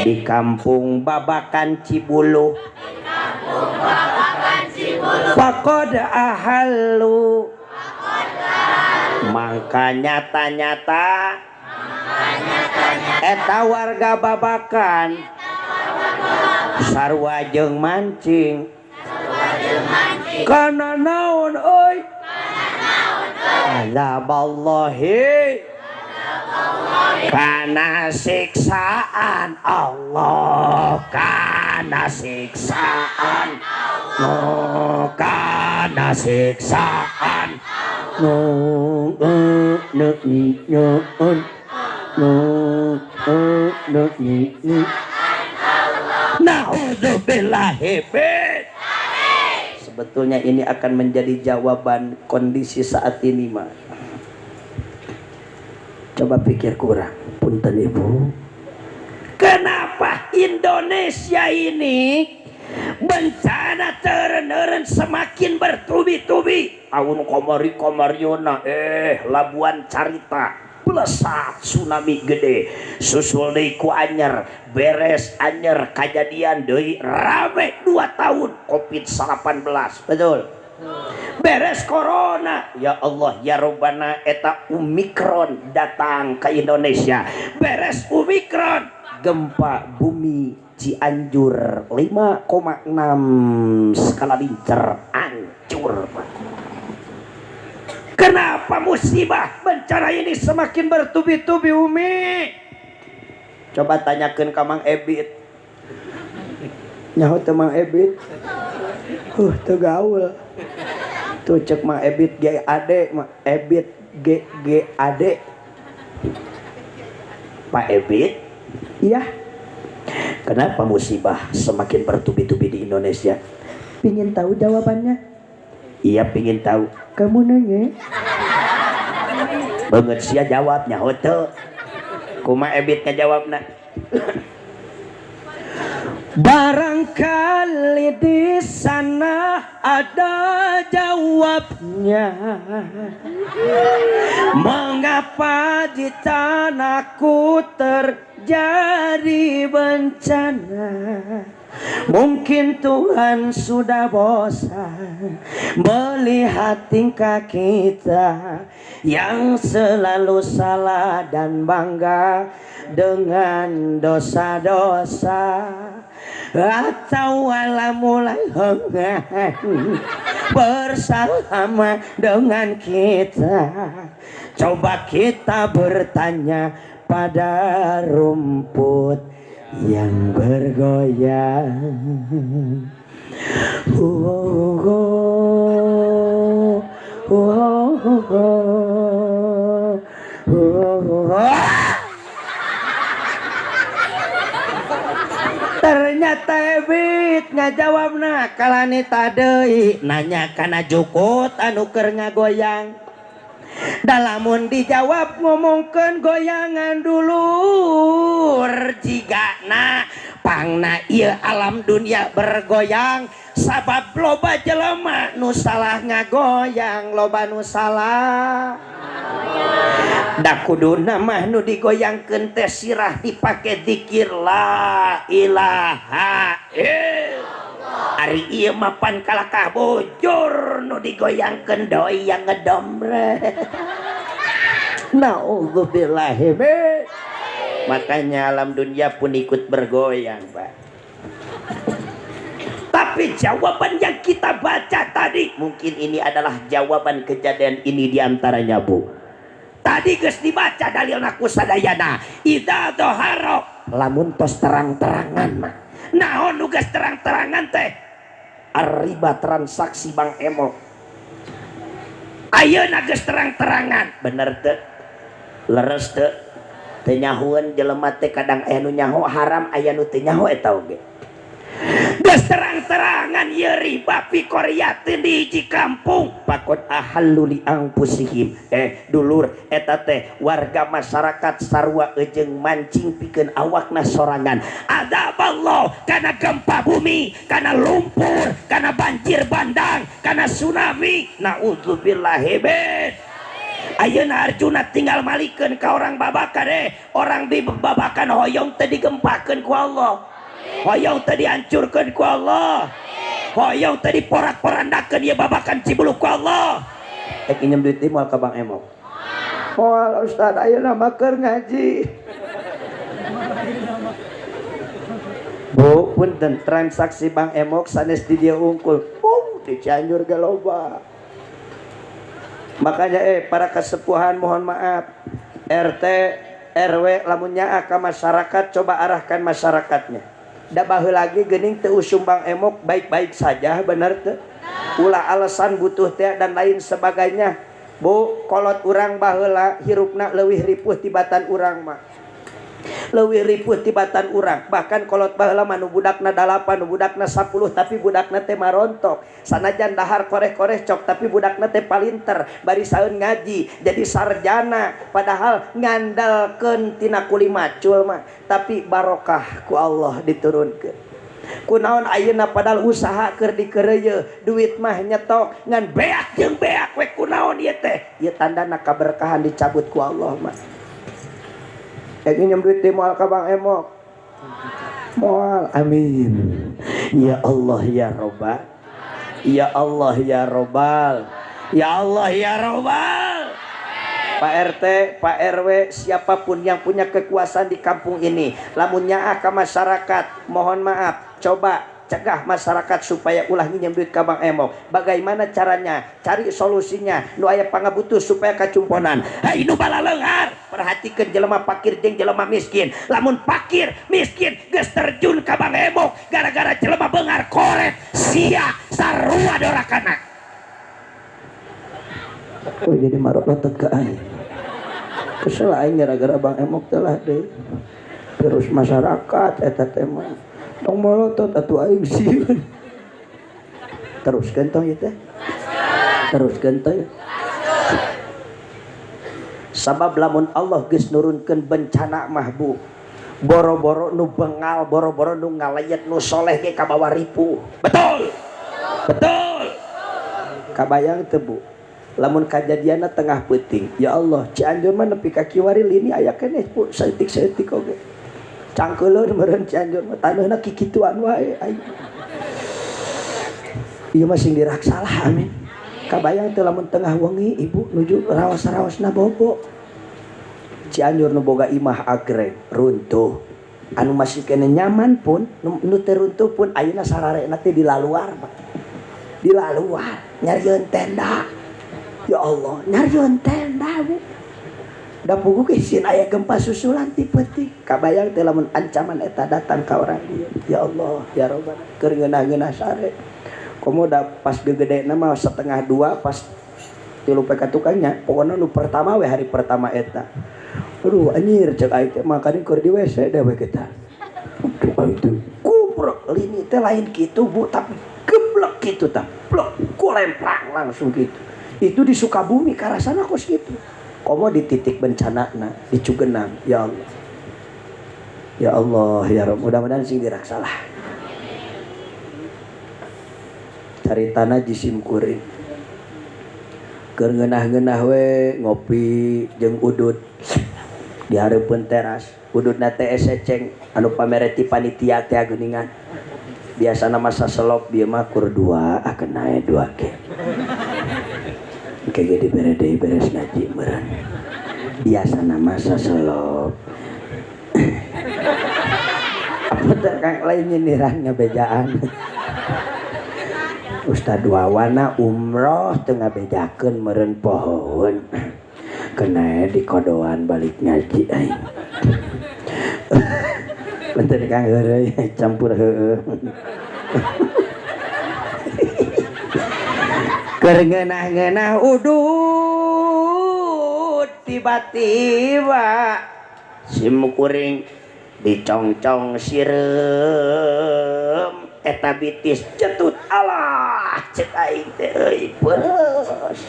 Speaker 1: di kampung Babakan Cibuluh faqad ahallu mangka nyata-nyata eta warga Babakan sarua jeung mancing kana naon euy azaballahi kana siksaan Allah, kana siksaan Allah, kana siksaan Naudzubillahi min. Sebetulnya ini akan menjadi jawaban kondisi saat ini mah. Coba pikir kurang, punten ibu. Kenapa Indonesia ini bencana teren-eren semakin bertubi-tubi? Tahun kamari kamariona Labuan Carita blesat tsunami gede, susul deui ku anyer, beres anyer kajadian deui rame 2 tahun Covid-19, betul? Beres corona, ya Allah ya Robbana eta Omikron datang ke Indonesia. Beres Omikron, gempa bumi Cianjur 5,6 skala Richter hancur. Kenapa musibah bencana ini semakin bertubi-tubi Umi? Coba tanyakan ke Mang Ebit. Nyaho teu Mang Ebit?
Speaker 3: Teu gaul. Tuh cek mah Ebit G A D, mah Ebit G G A D. Pak Ebit? Iya. Kenapa musibah semakin bertubi-tubi di Indonesia? Pingin tahu jawabannya? Iya, pingin tahu. Kamu nanya? Banget sia jawabnya, hoteu. Kuma Ebit ngajawabna?
Speaker 1: Barangkali di sana ada jawabnya. Mengapa di tanahku terjadi bencana? Mungkin Tuhan sudah bosan melihat tingkah kita yang selalu salah dan bangga dengan dosa-dosa. Atau wala mulai bersama dengan kita. Coba kita bertanya pada rumput yang bergoyang. Oh, oh, oh, oh, oh, oh. Ternyata Ebit ngajawabna kalanita deui nanya kana jukut anu keur ngagoyang. Dalamun dijawab ngomongkeun goyangan dulur jigana pangna ieu alam dunia bergoyang sabab loba jelema nu salah ngagoyang, loba nu salah. Da kuduna mah nu digoyangkeun teh sirah dipake zikir la ilaha illallah. Ari ieu mah pan kalakah bujur nu digoyangkeun doi yang ngedomre. Naudzubillahi min. Makanya alam dunia pun ikut bergoyang, Pak. Tapi jawaban yang kita baca tadi mungkin ini adalah jawaban kejadian ini diantaranya, Bu. Tadi geus dibaca dalilna ku sadayana. Idza dhahara lamun tos terang-terangan mah. Naon nu geus terang-terangan teh? Arriba transaksi Bank Emok. Ayeuna geus terang-terangan, bener teu? Leres teu? Teu nyahoeun jelema teh kadang aya nu nyaho haram, aya nu teu nyaho eta oge. Geus terang-terangan ieu riba fi qaryatin di hiji kampung pakot ahallu li anfusihim. Dulur eta teh warga masyarakat sarua jeung mancing pikeun awakna sorangan. Adzaballah kana gempa bumi, kana lumpur, kana banjir bandang, kana tsunami. Naudzubillahi min. Ayeuna Arjuna tinggal malikeun ka orang babakan orang babakan hoyong teh digempakeun ku Allah. Hoyong tadi hancurkan ku Allah. Hoyong tadi porak-porandakeun ieu babakan Cibuluk ku Allah.
Speaker 3: Ek injem duit moal ka Bank Emok. Moal Ustaz ayeuna mah keur ngaji. Bu, punten transaksi Bank Emok sanes di dieu unggul. Di Cianjur ge loba. Makanya para kesepuhan mohon maaf. RT RW lamun nyaah ka masyarakat coba arahkan masyarakatnya. Da baheula lagi geuning teu usum Bank Emok baik-baik saja, bener teu? Ulah alasan butuh teh dan lain sebagainya. Bu, kolot urang baheula hirupna leuwih ripuh tibatan urang mah. Leuwih ripuh tibatan urang. Bahkan kolot baheula mah nu budakna 8, nu budakna 10, tapi budakna teh marontok. Sanajan dahar koreh-koreh cok, tapi budakna teh palinter, bari saeun ngaji, jadi sarjana. Padahal ngandalkeun tina kuli macul mah, tapi barokah ku Allah diturunkeun. Kunaon ayeuna padahal usaha keur dikeureuyeun, duit mah nyetok ngan beak jeung beak we kunaon ieu teh. Ieu tandana kaberkahan dicabut ku Allah mah. Nginjem duit di moal ka Bank Emok. Moal, amin. Ya Allah ya Robbal. Ya Allah ya Robbal. Ya Allah ya Robbal. Pak RT, Pak RW, siapapun yang punya kekuasaan di kampung ini, lamun nyaah ka masyarakat, mohon maaf, coba
Speaker 1: Cegah masyarakat supaya ulah nginjem duit ka Bank Emok. Bagaimana caranya? Cari solusinya. Nu aya pangabutuh supaya kacumponan. Hei nu balaleunghar, perhatikeun jelema pakir jeung jelema miskin. Lamun pakir miskin geus terjun ka Bank Emok gara-gara jelema beunghar koret sia sarua dorakana.
Speaker 3: Oh jadi marotot ke aing. Kesel aing gara-gara Bank Emok telah deh. Terus masyarakat eta teh mah tong molotot atuh aing sieun. Teruskeun tong ieu teh. Teruskeun tong.
Speaker 1: Sabab lamun Allah geus nurunkeun bencana mah bu, boro-boro nu bengal, boro-boro nu ngalayet, nu soleh ge kabawa ripuh. Betul. Betul.
Speaker 3: Kabayang teu bu? Lamun kajadianna tengah peuting, ya Allah, Cianjur mah nepi ka kiwari lini aya keneh bu, saeutik-saeutik oge. Cangkeuleun meureun Cianjur mah taneuhna kikituan wae aing. Ieu mah sing diraksalah amin. Kabayang teu lamun tengah wengi ibu nuju raos-raosna bobo.
Speaker 1: Cianjur nu boga imah agreng runtuh. Anu masih kene nyaman pun nu teu runtuh pun ayeuna sararena teh di laluar, Pak. Di laluar nyarieun tenda. Ya Allah, nyarieun tenda bu. Da puguh ge sieun aya gempa susulan ti peuting. Kabayang teh lamun ancaman eta datang ka urang dieu. Ya Allah, ya Rabbana, keur ngeunah-ngeunah sare. Komo da pas gegedena mah 1:30 pas 3 PK tukangnya, pokona nu pertama we hari pertama eta. Aduh anjir cek aing teh makane keur di WC da we kita. Aduh aing teh kubrek lini teh lain kitu bu, tapi geblek kitu tah. Blek kulemprang langsung kitu. Itu di Sukabumi karasana kos kitu. Komo di titik bencanana di Cugenang, ya Allah. Ya Allah ya Rabb, mudah-mudahan sing diraksalah.
Speaker 3: Caritana jisim kuring. Keur ngeunah-ngeunah we ngopi jeung udud
Speaker 1: di hareupeun teras. Ududna teh eseceng anu pamere ti panitia teh geuningan. Biasana mah saselop bieu mah kur 2, ah kena 2 ge. Engke ge dibere deui beres ngaji meureun. Biasana mah saselop. Apa teh kang lain nyindiran ngabejaan. Ustad Wawana umroh teu ngabejakeun meureun pohoeun. Kena di kodoan balik ngaji aing. Bentar kang heureuy campur heueuh. Keur ngeunah-ngeunah udud tiba-tiba sim kuring dicongcong sireum eta bitis cetut alah cek aing teh euy peres.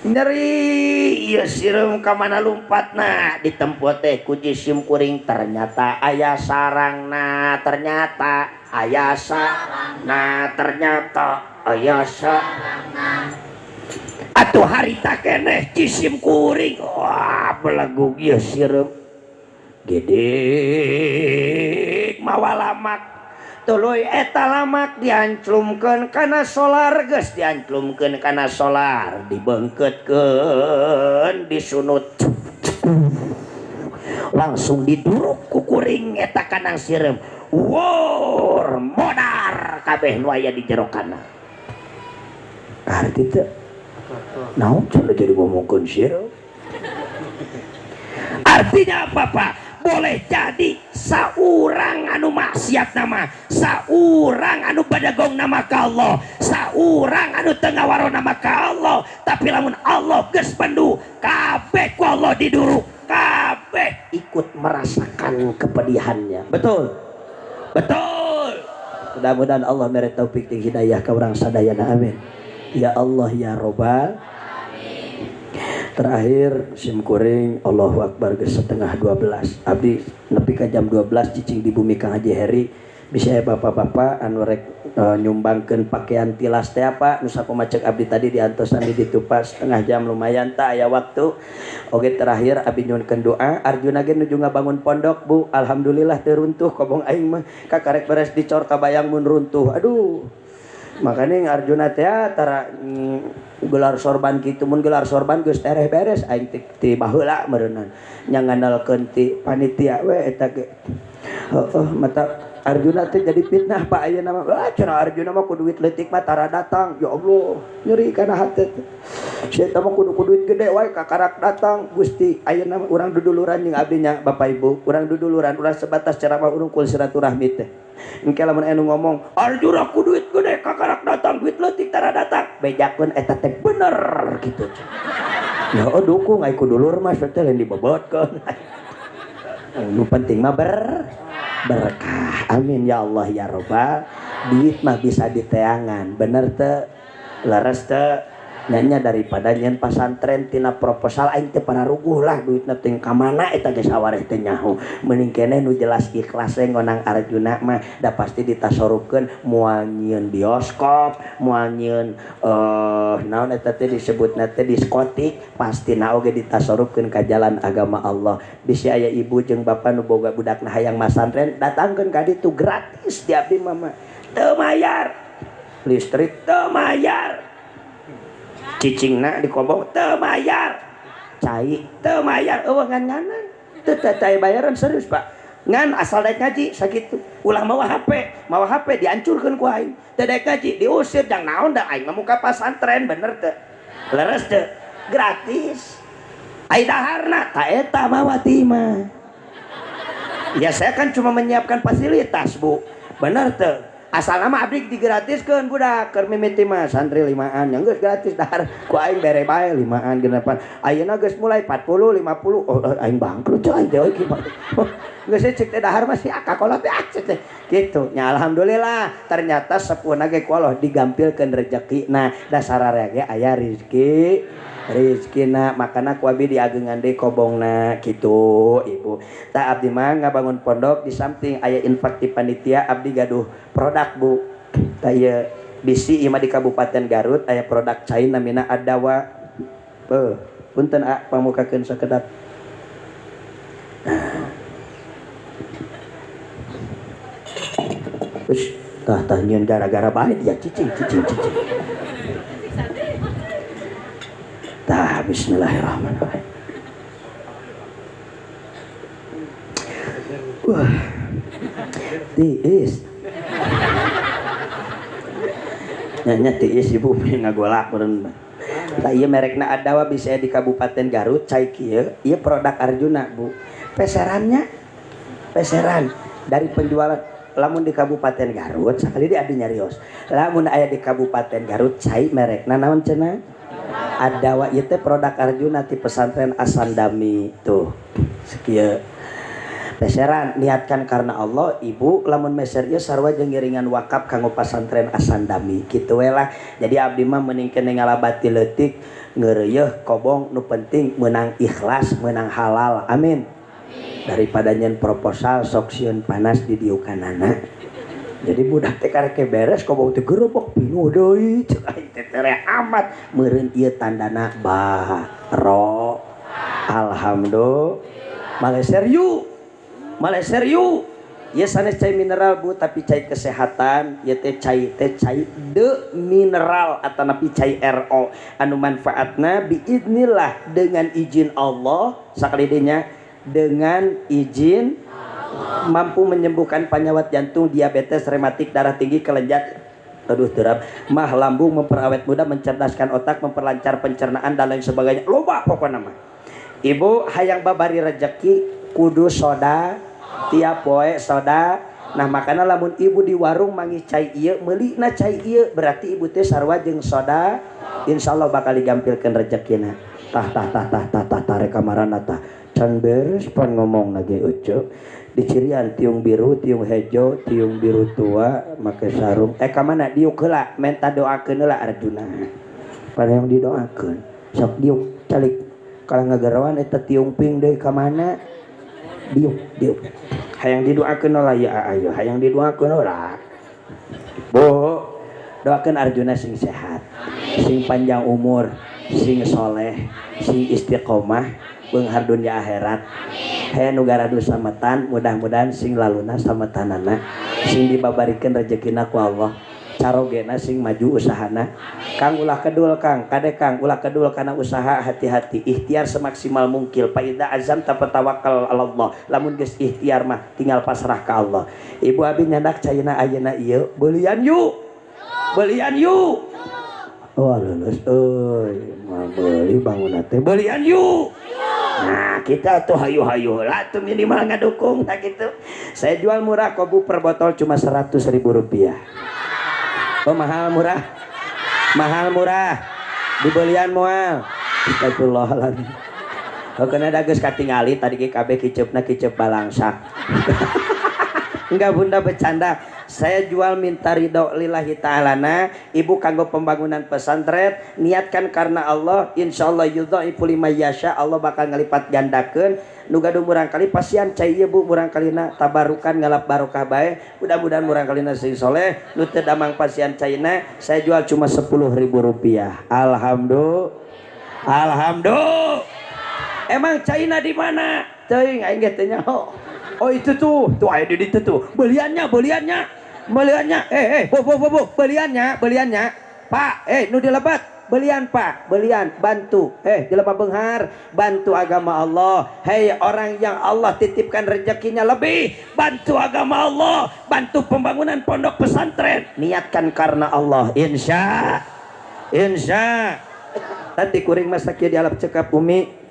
Speaker 1: Nyeri ieu sireum ka mana lumpatna ditempo teh ku jisim kuring ternyata aya sarangna, ternyata aya sarangna, ternyata aya sarangna. Atuh harita keneh jisim kuring wah belegug ieu sireum gedik mawa lamak. Tuluy eta lamak dianclumkeun kana solar, geus dianclumkeun kana solar, dibeungkeutkeun, disunut. Langsung diduruk ku kuring eta kanang sireum. Wor modar kabeh nu aya di jero kana.
Speaker 3: Arti teh naon cenah jadi ngomongkeun sireum?
Speaker 1: Artinya apa, Pak? Boleh jadi saurang anu maksiat nama, saurang anu badagong nama ka Allah, saurang anu teu ngawaro nama ka Allah, tapi lamun Allah geus bendu, kabeh ku Allah diduruk, kabeh ikut merasakan kepedihannya.
Speaker 3: Betul.
Speaker 1: Betul.
Speaker 3: Mudah-mudahan Allah mere taufik jeung hidayah ka urang sadayana, amin. Ya Allah ya Robbal. Terakhir sim kuring Allahu Akbar geus 11:30. Abdi nepi ka jam 12 cicing di bumi Kang Haji Heri. Bisa ya bapak-bapak anu rek nyumbangkeun pakaian tilas teh apa nu sakumaha cek abdi tadi diantosan di ditu pas setengah jam lumayan tak aya waktu. Oke terakhir abdi nyuhunkeun doa. Arjuna ge nuju ngabangun pondok bu, alhamdulillah teu runtuh kobong aing mah kakarek beres dicor kabayang mun runtuh. Aduh. Makanya Arjuna teh tara gelar sorban kitu mun gelar sorban geus tereh beres aing ti baheula meureunnan nya ngandalkeun ti panitia we eta ge. Heueuh mata Arjuna teh jadi fitnah Pak ayeuna mah. Ah cenah Arjuna mah ku duit leutik mah tara datang. Ya Allah, nyeri kana hate teh. Sia mah kudu ku duit gede wae kakarak datang. Gusti, ayeuna mah urang duduluran jeung abdi nya Bapak Ibu. Urang duduluran, urang sebatas ceramah urung silaturahmi teh. Engke lamun anu ngomong, Arjuna ku duit gede kakarak datang, duit leutik tara datang. Bejakeun eta teh bener kitu. Ya oh dukung ai ku dulur mah teh lain dibobotkeun. Nu penting mah berkah. Amin ya Allah ya robbal. Duit mah bisa diteangan, bener teu? Leres teu? Nanya daripada nyen pasantren tina proposal aing teh pararuguh lah duitna teh ka mana eta geus sawareh teh nyaho. Mending keneh nu jelas ikhlas we ngonang Arjuna mah da pasti ditasorupkeun moal nyieun bioskop, moal nyieun naon eta teh disebutna teh diskotik, pastina oge ditasorupkeun ka jalan agama Allah. Bisi aya ibu jeung bapa nu boga budakna hayang masantren, datangkeun ka ditu gratis di abdi mah. Teu mayar listrik, teu mayar cicingna dikobong, teu mayar cai, teu mayar eueuh ngan-nganan teu teu bayaran serius Pak. Ngan asal daek ngaji sakitu, ulah mawa HP, mawa HP dihancurkeun ku aing, teu daek ngaji diusir jang naon da aing mah muka pasantren bener teu? Leres teu? Gratis. Ai daharna ta eta mawa ti mah. Ya saya kan cuma menyiapkan fasilitas Bu, bener teu? Asal nama abdi digratiskeun budak keur mimiti mah santri 5an yang geus gratis dahar ku aing bere bae 5an 6an. Ayeuna geus mulai 40 50 oh aing bangkrut cai teh euy geus cek teh dahar masih akakolot teh cek teh kitu nya alhamdulillah ternyata sepuhna ge ku Allah digampilkeun rezekina dasararea ge aya rezeki rezekina makana ku abdi diagengan deui kobongna kitu ibu. Tah abdi mah ngabangun pondok di samping aya infak ti panitia abdi gaduh produk Bu. Tah ieu bisi ieu mah di Kabupaten Garut aya produk cai namina Adawa. Punten a pamukakeun sakedap. Terus tah tah nyieun gara-gara bae dia cicing cicing cicing. Tah bismillahirrahmanirrahim. Wah. Tiis. Nya tiis ibu ngagolak meureun. Tah ieu merekna Adawa bisa di Kabupaten Garut cai kieu, ieu produk Arjuna Bu. Peserannya peseran dari penjualan lamun di Kabupaten Garut sakali di abdi nyarios. Lamun aya di Kabupaten Garut cai merekna naon cenah? Adawa ieu teh produk Arjuna ti pesantren Asandami tuh. Sakieu. Peseran niatkan karena Allah ibu lamun meser ieu sarua jeung ngiringan wakaf kanggo pesantren Asandami kitu we lah. Jadi abdi mah mending keneh ngalabati leutik ngeureuyeeh kobong nu penting meunang ikhlas meunang halal amin. Daripada nyen proposal sok sieun panas di diukanana. Jadi budak teh karek beres kobong teh gerebek pinuh deui cek aing teh tere amat meureun ieu tandana baro alhamdulillah maleser yu maleser yu ieu sanes cai mineral Bu tapi cai kesehatan ieu teh cai de mineral atanapi cai RO anu manfaatna biidnillah dengan izin Allah sakali deui nya dengan izin mampu menyembuhkan penyawat jantung, diabetes, rematik, darah tinggi, kelenjar, aduh terap, mah lambung, memperawet muda, mencerdaskan otak, memperlancar pencernaan dan lain sebagainya. Loba pokokna mah. Ibu hayang babari rejeki kudu soda tiap poe soda. Nah makana lamun ibu di warung manggih cai ieu meulina cai ieu berarti ibu teh sarua jeung soda, insyaallah bakal digampilkeun rejekina. Tah tah tah tah tah tah tah rek kamarana tah. Can beres pan ngomong lagi ucu. Dicirian tiung biru, tiung hejo, tiung biru tua, make sarung. Ka mana diuk heula, menta doakeun heula Arjuna. Pada yang didoakeun, sok diuk calik. Kalau ngagerawan eta tiung ping deui ka mana? Diuk, diuk. Hayang didoakeun heula ya ayo, hayang didoakeun heula. Bu, doakeun Arjuna sing sehat, sing panjang umur, sing soleh, sing istiqomah, beunghar dunia akhirat. Hei nu garadu sametan, mudah-mudahan sing laluna sametanana, sing dibabarikeun rejekina ku Allah. Carogena sing maju usahana. Kang ulah kedul Kang, kade Kang ulah kedul kana usaha, hati-hati, ikhtiar semaksimal mungkin. Faida azam tapatawakal Allah. Lamun geus ikhtiar mah tinggal pasrah ka Allah. Ibu abi nyandak caina ayeuna ieu, belian yuk. Belian yuk. Wah lulus euy, mah beuli bangunna teh. Belian yuk. Nah, kita tuh hayu-hayu lah tuh minimal ngadukung nah gitu. Saya jual murah kok Bu, per botol cuma 100.000 rupiah. Oh mahal murah? Mahal murah. Dibelian moal. Astagfirullahaladzim. Oh kena da geus katingali tadi ge kabeh kiceupna kiceup balangsak. Enggak bunda bercanda. Saya jual minta ridho lillahi ta'alana. Ibu kanggo pembangunan pesantren, niatkan karena Allah, insyaallah yudhaifu liman yasha, Allah bakal ngalipat gandakeun. Nu gaduh murangkali pasian cai ieu Bu, murangkalina tabarukan ngalap barokah bae. Mudah-mudahan murangkalina sing soleh, nu teu damang pasian caina, saya jual cuma 10.000 rupiah. Alhamdulillah. Alhamdulillah. Emang caina di mana? Teuing aing ge teu nyaho. Oh itu tuh, tuh aya di ditu tuh. Beliannya, beliannya. Beliannya, bu, bu, bu, bu, beliannya, beliannya. Pak, nu dilebat, belian Pak, belian, bantu. Jelema beunghar, bantu agama Allah. Hei orang yang Allah titipkan rezekinya lebih, bantu agama Allah, bantu pembangunan pondok pesantren. Niatkan karena Allah, insya, insya. Tadi kuring mah sakieu dialap cekap umi.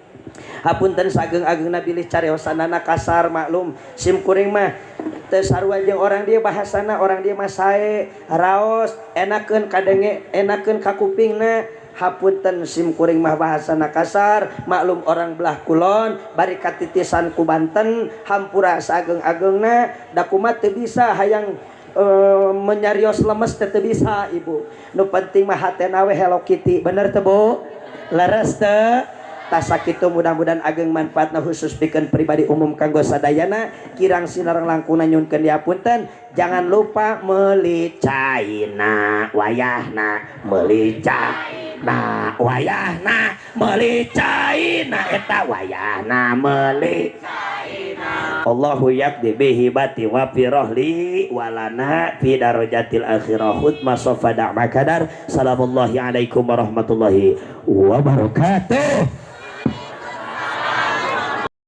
Speaker 3: Hapunten sageung-ageungna bilih cariosanana kasar maklum sim kuring mah teu sarua jeung orang dia bahasana, orang dia mah sae raos enakeun kadenge enakeun ka kupingna. Hapunten sim kuring mah bahasana kasar maklum orang belah kulon bari katitisan ku Banten hampura sageung-ageungna da kumaha teu bisa hayang menyarios lemes teu bisa ibu. Nu penting mah hatena we Hello Kitty, bener teu Bu? Leres teu? Sakitu mudah-mudahan ageng manfaatna khusus pikeun pribadi umum kanggo sadayana. Kirang sinareng langkungna nyunkeun diapunten. Jangan lupa meuli caina wayahna, meuli caina wayahna, meuli caina eta wayahna meuli caina. Allahu yaqdi bihi bati wa fi rahli walana fi darajatil akhirah khutma safada makadar. Salamullahi alaikum warahmatullahi wabarakatuh.